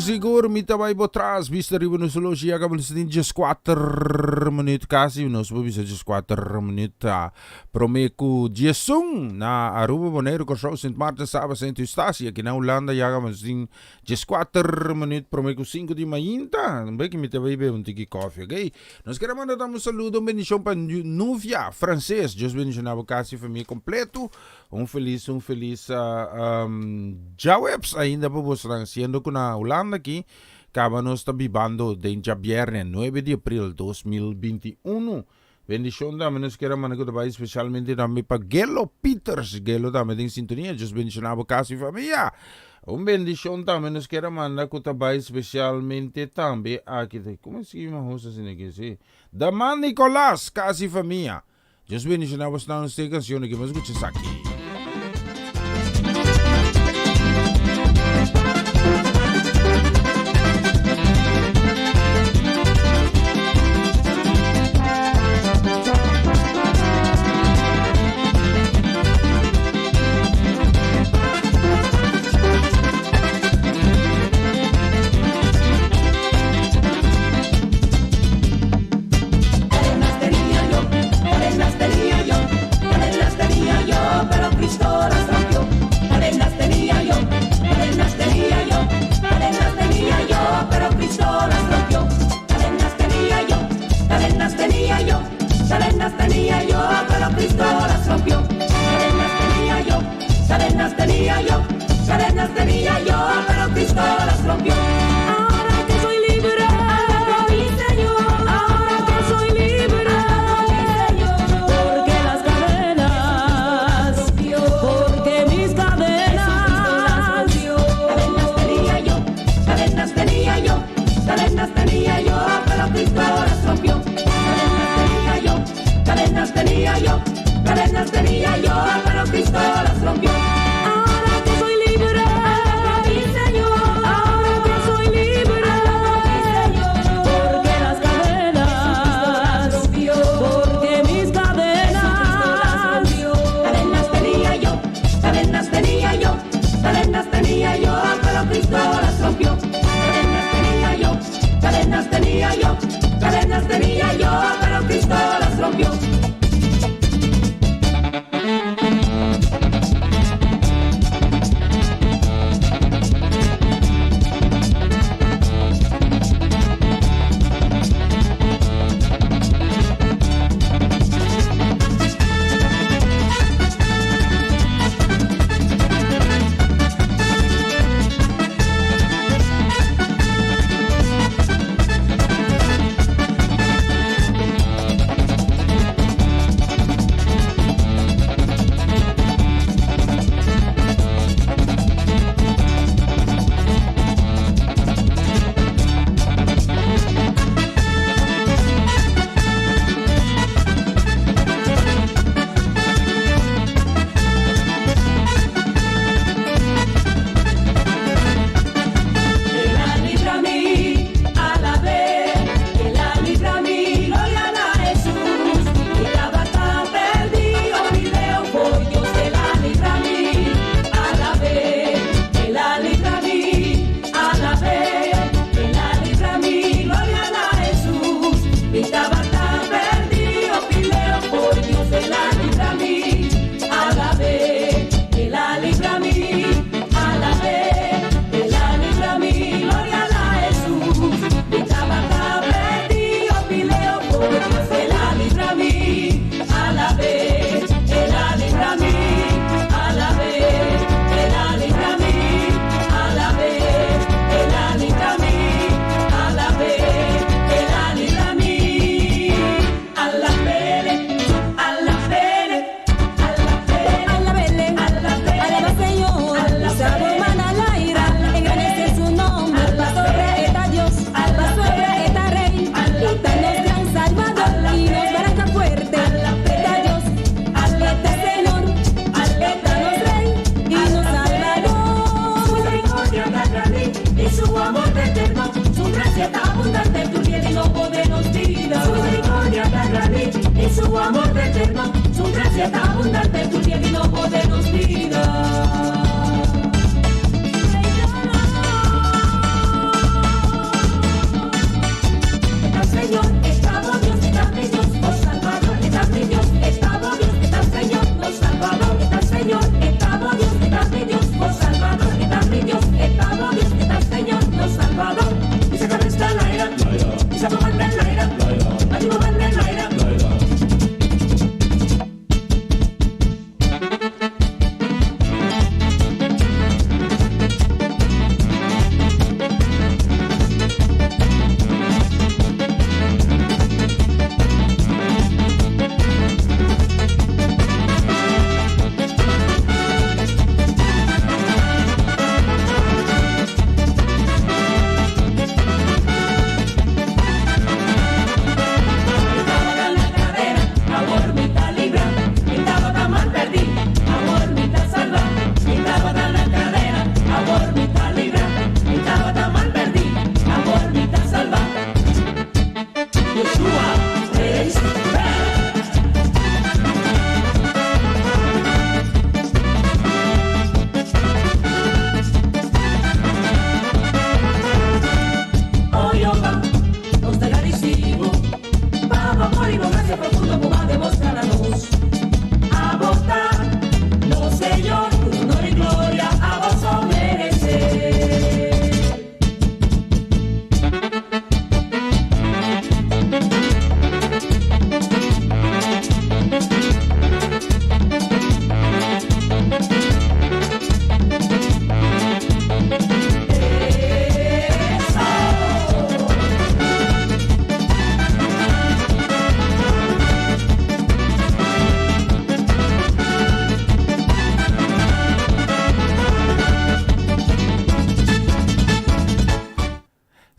sigur mi ta bai bo tras. Bista riba nos horloge ya caba nos tin 14 minuut casi. Nos por bisa 14 minuut prome cu 11 na Aruba, Boneiru, Kòrsou, Sint Maarten, Saba, Sint Eustatius. Aki na Hulanda ya caba nos tin 14 minuut prome cu 5 di mainta. Un beki mi ta bai bebe un tiki koffie, ok? Nos kere manda tambe un saludo, un bendicion pa Nuvia Frances. Dios bendiciona bo cas y famia completo. Un felis un felis djaweps ainda pa bosnan siendo ku na Hulanda aki kaba nos ta bibando den djabierne nuebe di april 2021. Bendishon tambe nos kier a manda ku ta bai spesialmente tambe pa Gelo Pieters. Gelo tambe den sintonia. Dios bendishona bo kas i famia. Un bendishon tambe nos kier a manda ku ta bai spesialmente tambe aki. Komo e skibi mahos asina aki? Si. Daman Nicolas, kas i famia. Dios bendiciona bosnan nos tin e cancion aki, mas escucha esaki.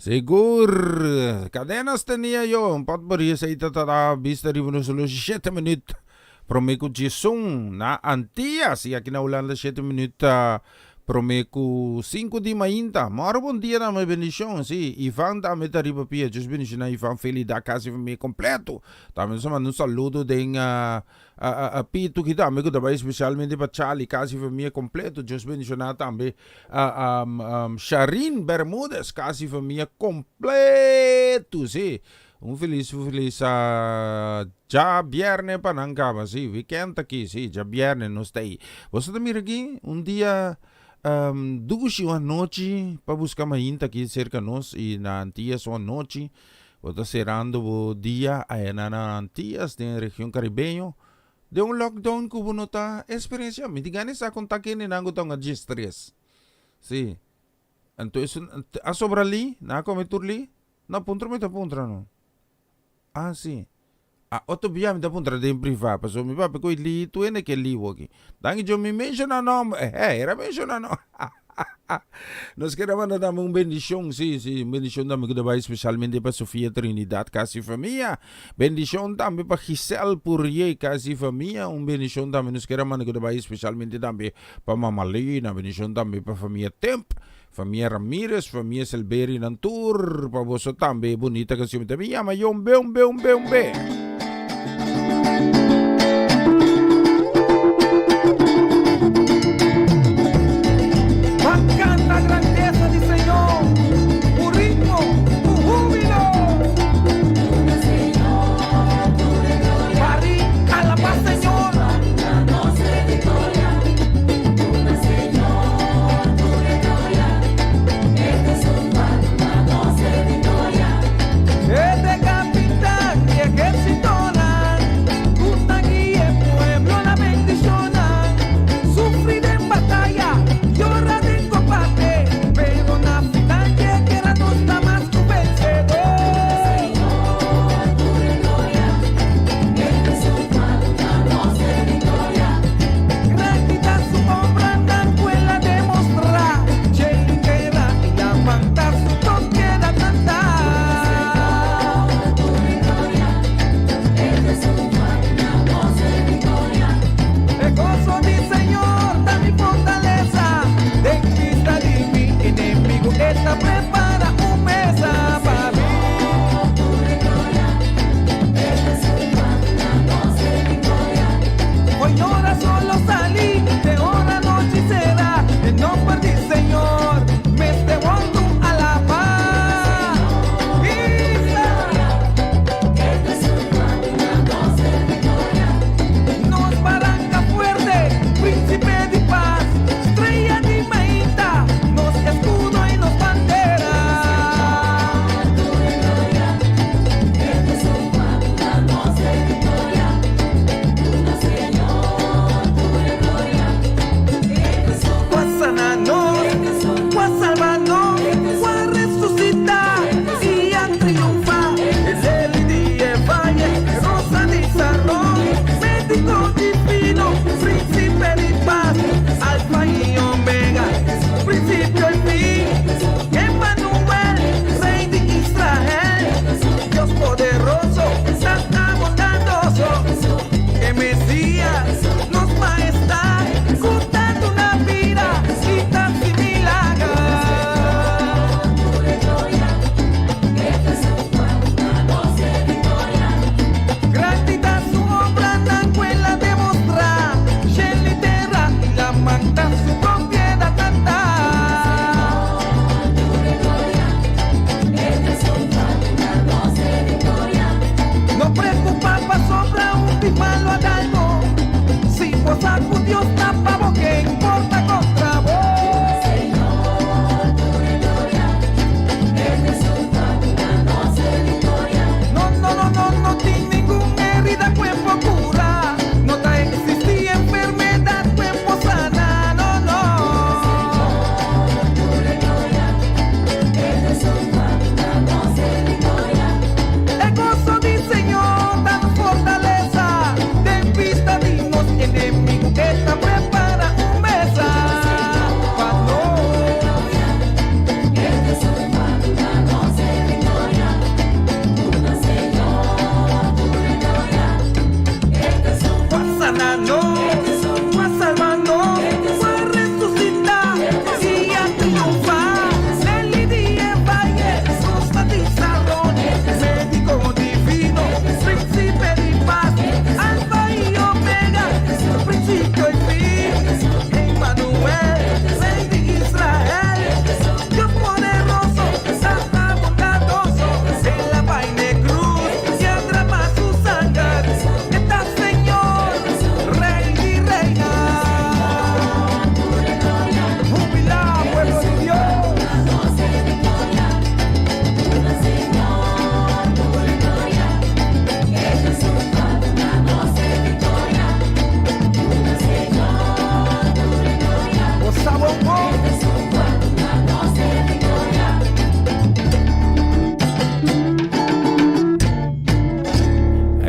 Sigur! Cadenas tenia yo, un potpourri esei ta ta bista riba nos oloshi shete minuut prome ku djesun na Antillas y aki na Hulanda shete minuut prome ku sinku di mainta. Moro bon dia dame bendicion, si Ivan tambe ta riba pia, Dios bendiciona Ivan Felida casi famia completo. Tambe nos a manda un saludo den Pitu ki tambe ku ta bai especialmente pa Charlie casi famia completo. Dios bendiciona tambe Sharin Bermudez casi famia completo si. Un feliz feliz djabierne pa nan caba si weekend aki si djabierne nos ta ei. Boso ta mira aki un dia dushi un anochi pa busca mainta aki cerca nos y na Antillas un anochi. Bo ta serando bo dia aya na na Antillas den region Caribeño den un lockdown cu bo no ta experiencia. Mi tin gana di sa con ta kendenan cu ta un djestres. Si. Anto esun a sobra li? Nan a come tur li? No, puntra mi ta puntra no. Ah, si. A otro bia mi ta puntra den priva pasobra mi papia cu e li tu hende ke li woki. Danki Dios mi menciona nomber. Eh, era menciona nomber. Nos kere manda tambe un bendicion, si, si, un bendicion tambe cu ta bay specialmente pa Sofia Trinidad casi famia. Bendicion tambe pa Giselle Pourier casi famia. Un bendicion tambe nos kere manda cu ta bay specialmente tambe pa Mama Lina. Bendicion tambe pa famia Temp, famia Ramirez, famia Selbery nan tur. Pa boso tambe e bunita cancion mi ta bin yama Yombe, Ombe, Ombe, Ombe. Ban canta grandeza di Señor cu ritmo, cu hubilo. Bari alaba Señor. E ta capitan di ehercito.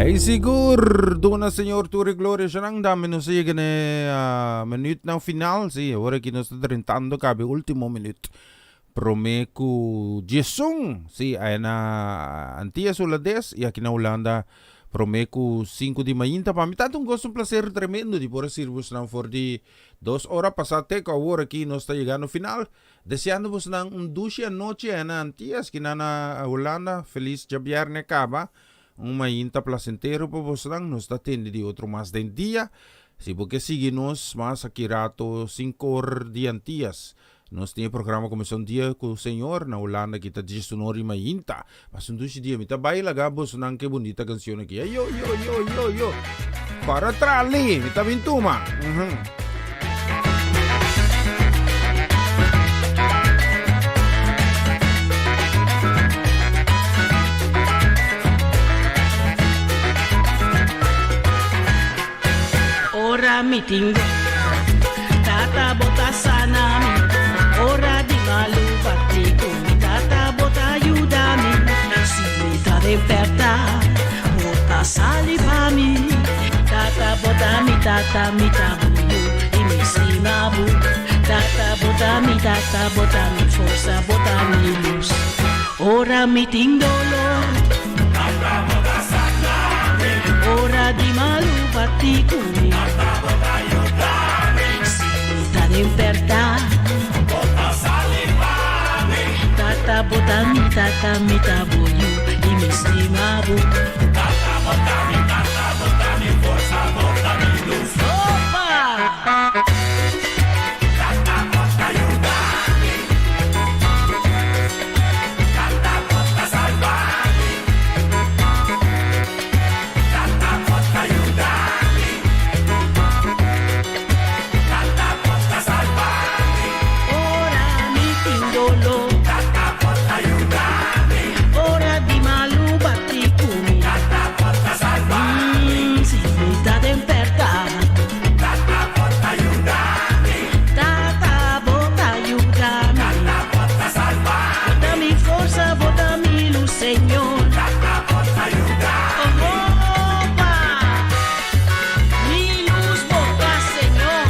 Hey sigur, duna Señor tur e gloria shanan dame nos a yega na e minuutnan final, si, awor aki nos ta drentando kabe ultimo minuut prome ku diesun, si, aya na Antillas Hulandes y aki na Hulanda prome ku sinku di mainta. Pa mi ta un gosto, un placer tremendo di por a sirbi bosnan for di dos ora pasa te ku awor aki nos ta yegando final. Deseando bosnan un dushi anochi aya na Antillas, kinan na Hulanda, felis djabierne kaba. Un mainta placentero pa bosnan, nos ta tende di otro mas den dia. Si bo ke sigui nos mas aki rato sinkor di Antias, nos tin e programa Kuminsá un Dia ku Señor na Hulanda ki ta diesunor di mainta. Pasa un dushi dia, mi ta bai laga bosnan ke bunita kanshon aki. Ayo yo yo yo yo. Para trali, mi ta bin tuma. Ora mi tin guera, tata bo ta sana mi. Ora di malu bati ku mi, tata bo ta yuda mi. Si mi ta den pèrta, bo ta sali pa mi. Tata bo ta mi tata, mi ta bo yu i mi stima bo. Tata bo ta mi tata, bo ta mi forsa, bo ta mi lus. Ora mi tin dolor. Tata bo ta sana mi. Ora di malu bati ku mi. Tata bo ta yuda mi. Si mi ta den pèrta. Bo ta sali pa mi. Tata bo ta mi tata, mi ta bo yu i mi stima bo. Tata bo ta mi tata, bo ta mi forsa, bo ta mi lus. Opa! Tata bo ta yuda mi. Tata bo ta salba mi. Tata bo ta yuda mi. Tata bo ta salba mi. Ora mi tin doló. Tata bo ta yuda mi. Ora di malu bati ku mi. Tata bo ta salba mi. Si mi ta den pèrta. Tata bo ta yuda mi. Tata bo ta yuda mi. Tata bo ta salba mi. Bo ta mi forsa, bo ta mi lus, Señor. Tata bo ta yuda mi. Opa! Mi lus bo ta, Señor.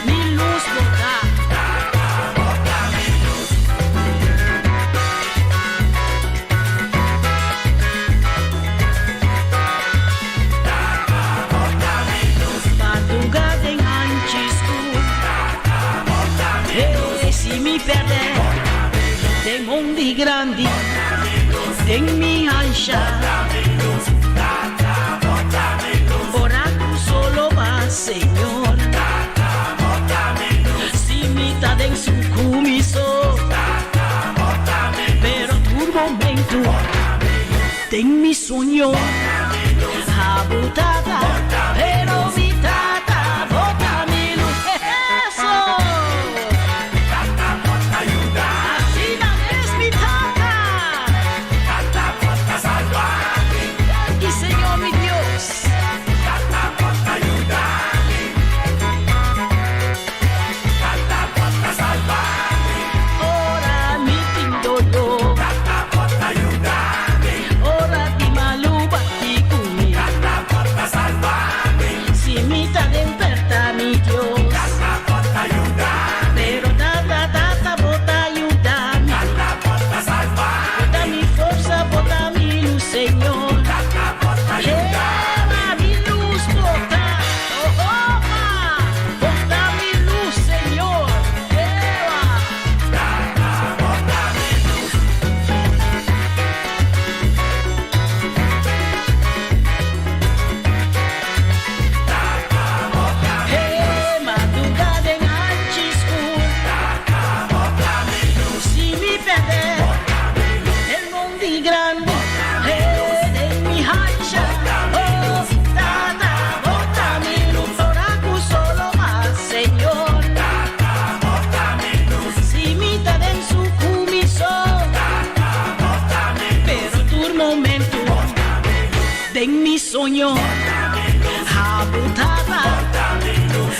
Mi lus bo ta. Tata bo ta mi lus. Tata bo ta mi lus. Madruga den hanchi skur. Tata bo ta mi lus. Hey, si mi perde. Bo ta mi lus. Den mondi grandi. Bo ta mi lus. Den mi hansha. Bo ta mi lus. Tata bo ta mi lus. Ora ku solo ba, Señor. Tata bo ta mi lus. Si mi ta den sukumiso. Tata bo ta mi lus. Pero tur momento. Bo ta mi lus. Den mi soño. Bo ta mi lus. Abo tata. Bo ta mi Pero mi tata. Bo ta mi lus. Eso! Tata bo ta yuda mi. Asina mes mi tata. Tata bo ta salba mi. Danki Señor mi Dios. Tata bo ta yuda mi. Tata bo ta salba mi. Ora mi tin doló. Tata bo ta yuda mi. Ora di malu bati ku mi. Tata bo ta salba mi. Si mi ta den pèrta mi Dios. Tata bo ta yuda mi. Pero tata, tata bo ta yuda mi. Tata bo ta salba mi. Bo ta mi forsa, bo ta mi lus, Señor. Tata bo ta yuda mi. Eva, mi lus bo ta. Oh, opa! Bo ta mi lus, Señor. Eva. Tata bo ta mi lus. Tata bo ta mi lus. Hey, madruga den hanchi skur. Tata bo ta mi lus. Si mi perde. Bo ta mi lus. Den mondi grandi. Bo ta mi lus. Hey, den mi hancha. Bo ta mi lus. Tata bo ta mi lus. Ora ku solo mas, Señor. Tata bo ta mi lus. Si mi ta den sukumiso. Tata bo ta mi lus. Pero tur momento. Bo ta mi lus. Den mi soño. Bo ta mi lus. Abo tata. Bo ta mi lus.